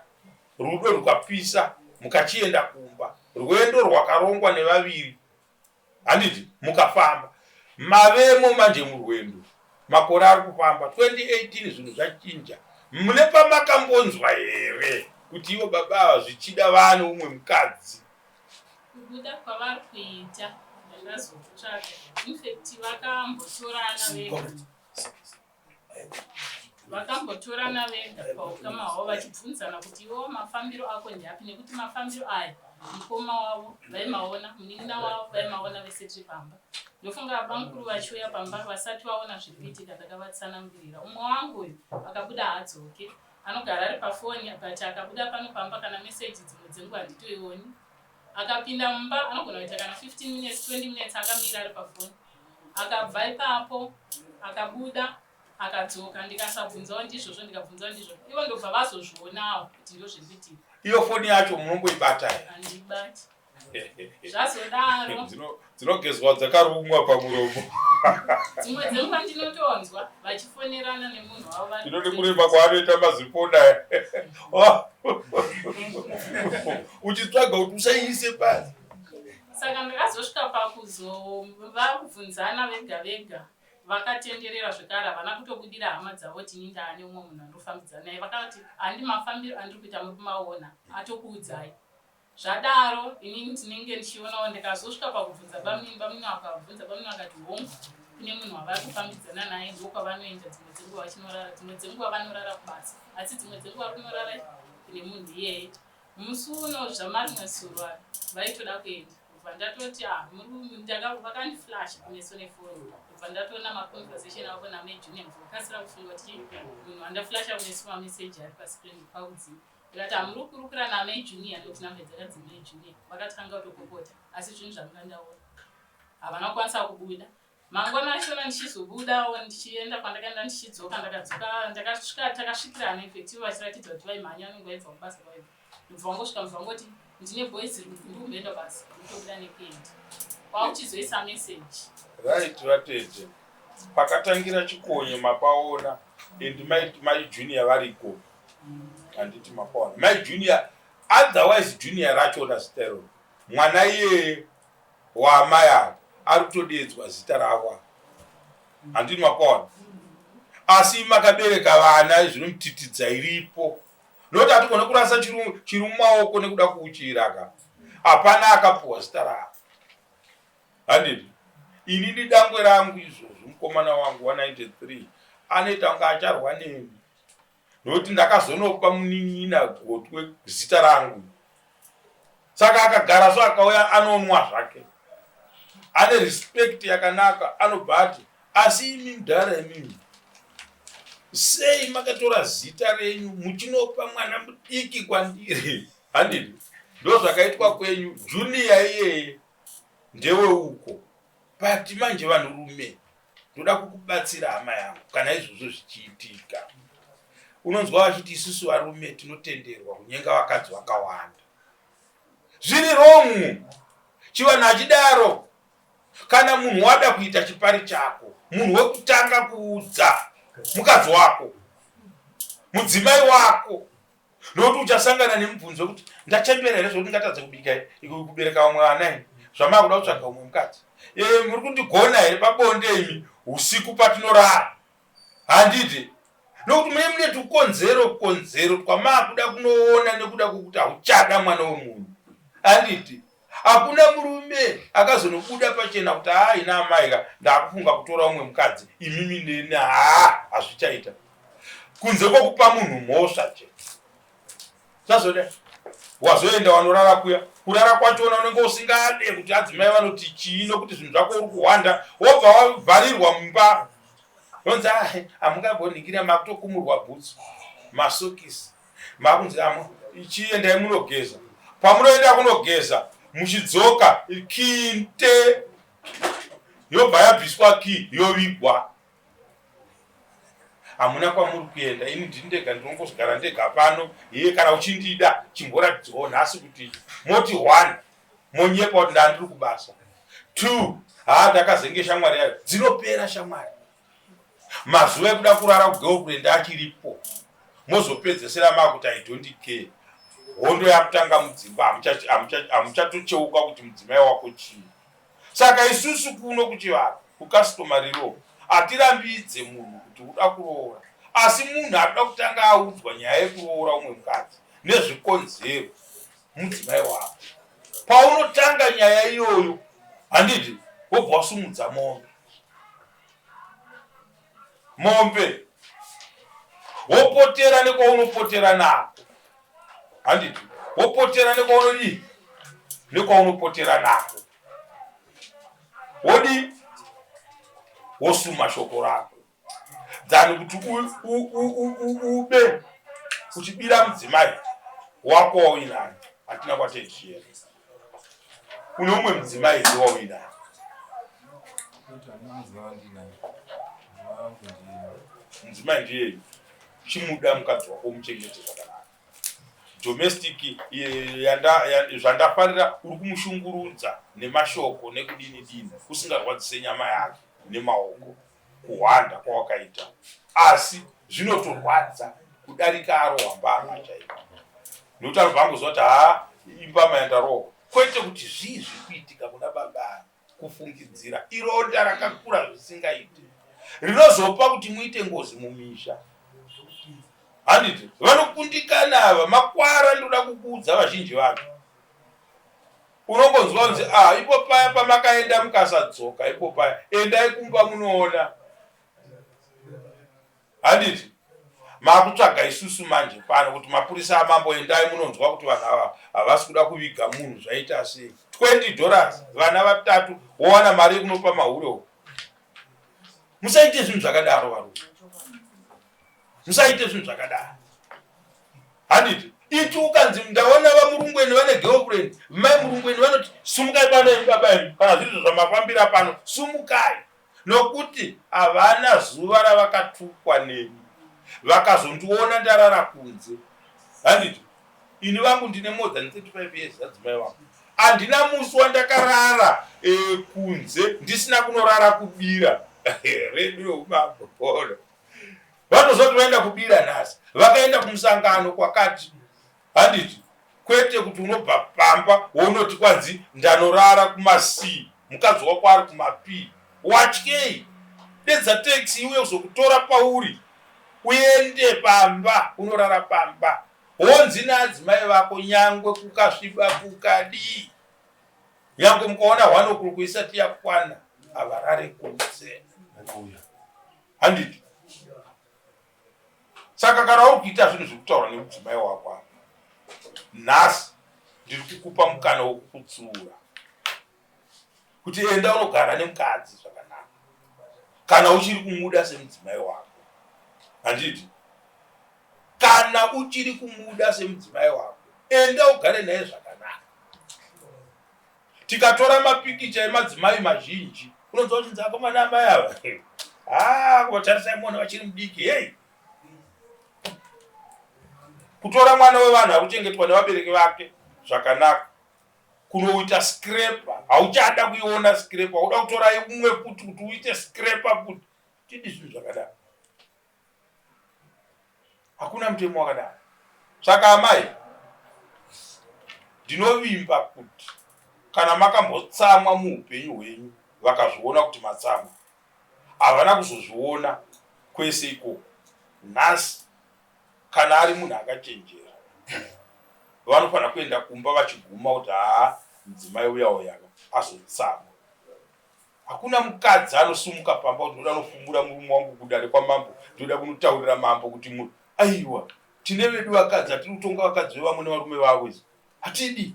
Rudo rukapisa mukachienda kumba. Rwendo rwakarongwa nevaviri handiti mukafamba. Mavemo manje murwendo. Makore ari kufamba 2018 zvinhu zvachinja. Mune pamakambonzwa here kuti ivo baba ava zvichida vaane umwe mukadzi? Kubuda kwavari kuita ndandazokutsvaga infact vakambotorana vega. Vakambotorana vega paukama hwavo vachibvunzana kuti iwewo mafambiro ako ndeapi nekuti mafambiro aya Mukoma wavo vaimaona, munin'ina wavo vaimaona vese tiri pamba. Ndofunga bamukuru vachiuya pamba vasati vaona zviri kuitika ndakavatsanangurira. Umwe wangu uyu akabuda haadzoke. Anogara ari pafoni but akabuda pano pamba kana message dzimwe dzenguva handitoioni. Akapinda mumba anogona kuita kana 15 minutes 20 minutes akamira ari pafoni. Akabva ipapo akabuda akadzoka ndikasabvunzawo ndizvozvo ndikabvunzawo ndizvozvo ivo ndobva vazozvionawo kuti ndozviri kuitika. Iyo foni yacho munomboibata here? Handibati. Zvazodaro. Dzinogezwa dzakarumwa pamuromo. Dzimwe dzenguva ndinotonzwa vachifonerana nemunhu wavo vari. Ndinoti kurema kwaanoita mazifoni aya. Uchitsvaga kuti usaiise pasi. Saka ndakazosvika pakuzovabvunzana vega vega vakatenderera zvekare havana kutobudira hama dzavo kuti ini ndaane umwe munhu andofambidzana naye vakati handi mafambiro andiri kuita muri kumaona atokuudzai Zvadaro inini ndinenge ndichionawo ndikazosvika pakubvunza bamunini, bamunini vakabvunza bamunini vakati hongu kune munhu wavari kufambidzana naye ndokwavanoenda dzimwe dzenguva vachinorara dzimwe dzenguva vanorara kubasa asi dzimwe dzenguva vari kunorara kune munhu iyeye. Musi uno zvamarimwe suro vaitoda kuenda ndobva ndatoti ah vakandiflasha kumeso nefoni ndobva ndatoona maconversation avo namai Junior ndokasira kufunga kuti munhu wandaflasha kumeso mameseji ari pascreen pakudzii Ndikati hamuri kukurukura naamai Junior ndokuti number dzakanzi mai Junior vakatanga kutopopota asi zvinhu zvanga ndaona havana kukwanisa kubuda. Mangwana achona ndichizobudawo ndichienda kwandakaenda ndichidzoka ndakadzoka ndakasvika takasvikirana infact ivo vachiratidza kuti vaimhanya vanenge vaibva kubasa kwaibva ndobva vangosvika ndobva vangoti ndine boys ndikumboenda basa ndikutobuda nekuenda kwakuchizoisa message. Right vatete pakatangira chikonye mapaona and mai Junior variko handiti mapaona mai junior otherwise junior rachona zita iroro mwana iyeye waamai ava ari kutodeedzwa zita ravo ava handiti mapaona asi makabereka vana zvinomutitidza iripo nokuti hatigone kurasa chiri mumaoko nekuda kuuchira ka hapana akapuhwa zita ravo handiti ini ndidangwe rangu izvozvo mukomana wangu wa 93 anoita kunge acharwa neni nokuti ndakazonopa munin'ina gotwe zita rangu saka akagara so akauya anonwa zvake ane respect yakanaka anobva ati asi imi mudhara imimi sei makatora zita renyu muchinopa mwana mudiki kwandiri handiti ndozvakaitwa kwenyu junior iyeye ndeweuko but manje vanhurume ndoda kukubatsira hama yangu kana izvozvo zvichiitika unonzwa vachiti isusu varume tinotenderwa kunyenga vakadzi vakawanda zviri wrong chivanhu hachidaro kana munhu wada kuita chipari chako munhu wekutanga kuudza mukadzi wako mudzimai wako Nokuti uchasangana nemubvunzo wekuti ndachembera here zvekuti ndingatadza kubika kubereka vamwe vana ini zvamava kuda kutsvaga umwe mukadzi. E, muri kundigona here pabonde imi usiku patinorara? Handiti nokuti mune mune tukonzero konzero twamakuda kunoona nekuda kwekuti hauchada mwana wemunhu handiti Hakuna murume akazonobuda pachena kuti haa ina amai ka ndakufunga kutora umwe mukadzi imimi neni haa hazvichaita kunze kwekupa munhu mhosva chete zvazoda wazoenda wanorara kuya kurara kwachona unenge usingade kuti adzimai vanoti chii nokuti zvinhu zvako uri kuhwanda wobva wavharirwa mumba onzi hamungagoningira makutokumurwa bhutsu masokisi makunzi amo chiendai munogeza pamunoenda kunogeza muchidzoka kinte yobva yabviswa ki yovigwa hamuna kwamuri kuenda ini ndini ndega ndinongozogara ndega pano iye kana uchindida chimboratidzwawo nhasi kuti moti one monyepa kuti ndandiri kubasa two haa ndakazenge shamwari yayo dzinopera shamwari Mazuva ekuda kurara kugirlfriend achiripo mozopedzesera makuti I don't care. Hondo yakutanga mudzimba hamuchatocheuka kuti mudzimai wako chii. Saka isusu kuno kuchivanhu kucustomer riro hatirambidze munhu kuti uda kuroora asi munhu anoda kutanga audzwa nyaya yekuroora umwe mukadzi nezvikonzero mudzimai wako. Paunotanga nyaya iyoyo handiti wobva wasumudza mombe mombe wopotera nekwaunopotera nako handiti wopotera nekwaunodii nekwaunopotera nako wodii wosuma shoko rako than kuti ube uchibira mudzimai wako wauinaye hatina kwatetichienda une umwe mudzimai here wauinaye mudzimai ndiyeyu chimuda mukadzi wako umuchengete zvakanaka domestic zvandafarira uri kumushungurudza nemashoko nekudini dini usingarwadzise nyama yake nemaoko kuhwanda kwawakaita asi zvinotorwadza kudarika arohwa mbama chaiko nekuti anobva angoziva kuti haa imbama yandarohwa kwete kuti zvii zviri kuitika kuna baba kufungidzira ironda rakakura zvisingaite rinozopa kuti muite ngozi mumisha handiti vanokundikana ava makwara ndoda kukuudza vazhinji vacho unongonzwa kunzi ah ipo paya pamakaenda mukasadzoka ipo paya endai kumba munoona handiti makutsvaga isusu manje pano kuti mapurisa amambo endai munonzwa kuti vanhu ava havasi kuda kuviga munhu zvaita sei 20 dollars vana vatatu wowana mari yekunopa mahure uko musaite zvinhu zvakadaro varume musaite zvinhu zvakadaro handiti iti ukanzi ndaona vamurungweni vane girlfriend mai murungweni vanoti sumukai pano imi baba imi kana zviri zvamafambira pano sumukai nokuti havana zuva ravakatukwa neni vakazondiona ndarara kunze handiti ini vangu ndine more than 35 years adzimai vangu handina musi wandakarara e, kunze ndisina kunorara kubira redu reumambo ona vanozoti vaenda kubira nhasi vakaenda kumusangano kwakati handiti kwete kuti unobva pamba wonoti kwanzi ndanorara kumac mukadzi wako ari kumap watyei dedza taxi iuye kuzokutora pauri uende pamba unorara pamba wonzi naadzimai vako nyangwe kukasviba kukadii nyangwe mukaona one o'clock isati yakwana havarare kunze handiti saka kana uri kuita zvinhu zviri kutaurwa nemudzimai wako apa nhasi ndiri kukupa mukana wekukutsiura kuti enda unogara nemukadzi zvakanaka kana uchiri kumuda semudzimai wako handiti kana uchiri kumuda semudzimai wako enda ugare naye zvakanaka tikatora mapikicha emadzimai mazhinji unonzwa kuti akomana amai ava haa kuvatarisa imona vachiri mudiki hei kutora mwana wevanhu ari kuchengetwa nevabereki vake zvakanaka kunoita scraper hauchada kuiona scraper uda kutora umwe futi kuti uite scraper futi tidi zvinhu zvakadaro Hakuna mutemo wakadaro. Saka amai, ndinovimba kuti kana makambotsamwa muupenyu hwenyu vakazviona kuti matsamwa, havana kuzozviona kwese ikoko. Nhasi kana ari munhu akachenjera vanofanira kuenda kumba vachiguma kuti haa mudzimai uya uyaka azotsamwa. Hakuna mukadzi anosumuka pamba kuti ndoda nofumura murume wangu kudare kwamambo, ndoda kunotaurira mambo kuti mu aiwa tine vedu vakadzi hatiri kutonga vakadzi vevamwe nevarume vavo izvi hatidi.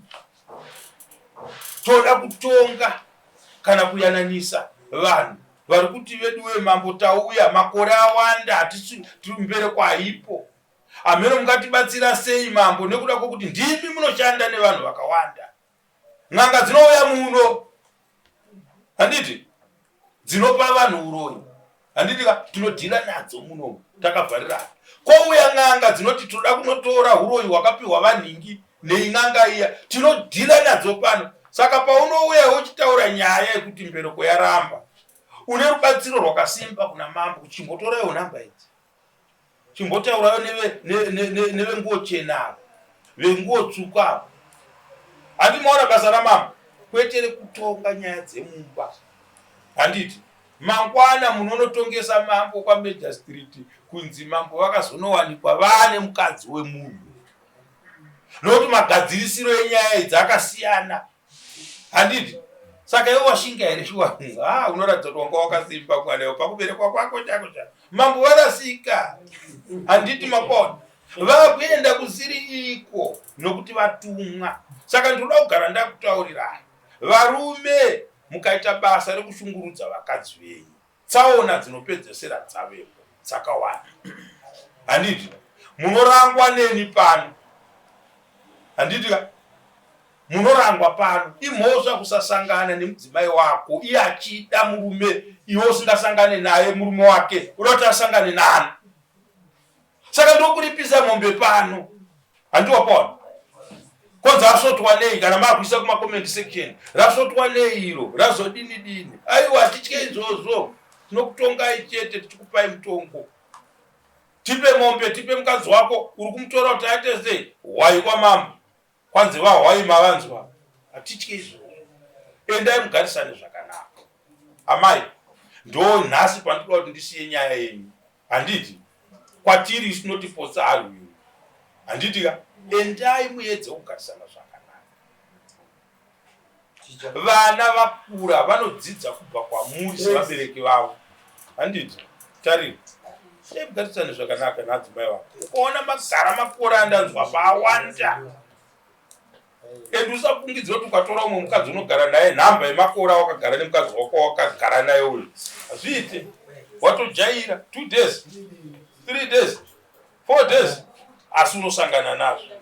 Toda kutonga kana kuyananisa vanhu vari kuti vedu wee mambo tauya makore awanda hatisi tiri mbereko haipo hameno mungatibatsira sei mambo nekuda kwokuti ndimi munoshanda nevanhu vakawanda N'anga dzinouya muno handiti dzinopa vanhu uroyi handiti ka tinodhila nadzo muno takavharirana kouya n'anga dzinoti tinoda kunotora uroyi hwakapiwa vanhingi nein'anga iya tinodhila nadzo pano saka paunouya uchitaura nyaya yekuti mbereko yaramba une rubatsiro rwakasimba kuna mambo kuti chimbotoraiwo nhamba idzi Chimbotaurayo nevenguo chena ava, venguo tsvuku ava. Handi maona basa ramambo kwete rekutonga nyaya dzemumba. Handiti mangwana munonotongesa mambo kwaMajor Street kunzi mambo vakazonowanikwa vaane mukadzi wemunhu nokuti magadzirisiro enyaya idzi akasiyana. Handiti saka iwe washinga here shuwa ah, unoratidza kuti wanga wakasimba mwana iwe pakuberekwa kwako chako chako mambo varasika handiti makona Vakuenda kusiri iko nokuti vatumwa. Saka ndinoda kugara ndakutaurirai, varume mukaita basa rekushungurudza vakadzi venyu, tsaona dzinopedzesera dzavepo dzakawanda. Handiti munorangwa neni pano? Handiti ka munorangwa pano? Imhosva kusasangana nemudzimai wako iye achida murume, iwe usingasangane naye murume wake, uda kuti asangane nani? Saka ndokuripisa mombe pano, handiwapona kwanzi asvotwa nei? Kana makuisa kumacomment section, rasvotwa nei iro, razodini dini? Aiwa, hatitye izvozvo, tinokutongai chete tichikupai mutongo. Tipe mombe, tipe mukadzi wako, uri kumutora kuti aite sei? Hwai kwamambo kwanzi vahwai, mavanzwa? Hatitye izvozvo, endai mugarisane zvakanaka. Amai, ndo nhasi pandinoda kuti ndisiye nyaya yenyu, handiti? Kwatiri isu tinotipotsa hari uyu, handiti ka? Endai muedze kugarisana zvakanaka. Vana vakura vanodzidza kubva kwamuri sevabereki vavo, handiti? Tariro, sei mugarisane zvakanaka naadzimai vako? Ukaona magara makore andanzwa paawanda, and usafungidzira kuti ukatora umwe mukadzi unogara naye nhamba yemakore awakagara nemukadzi wako wakagara naye uyu. Hazviite, watojaira 2 days, 3 days, 4 days, asi unosangana nazvo.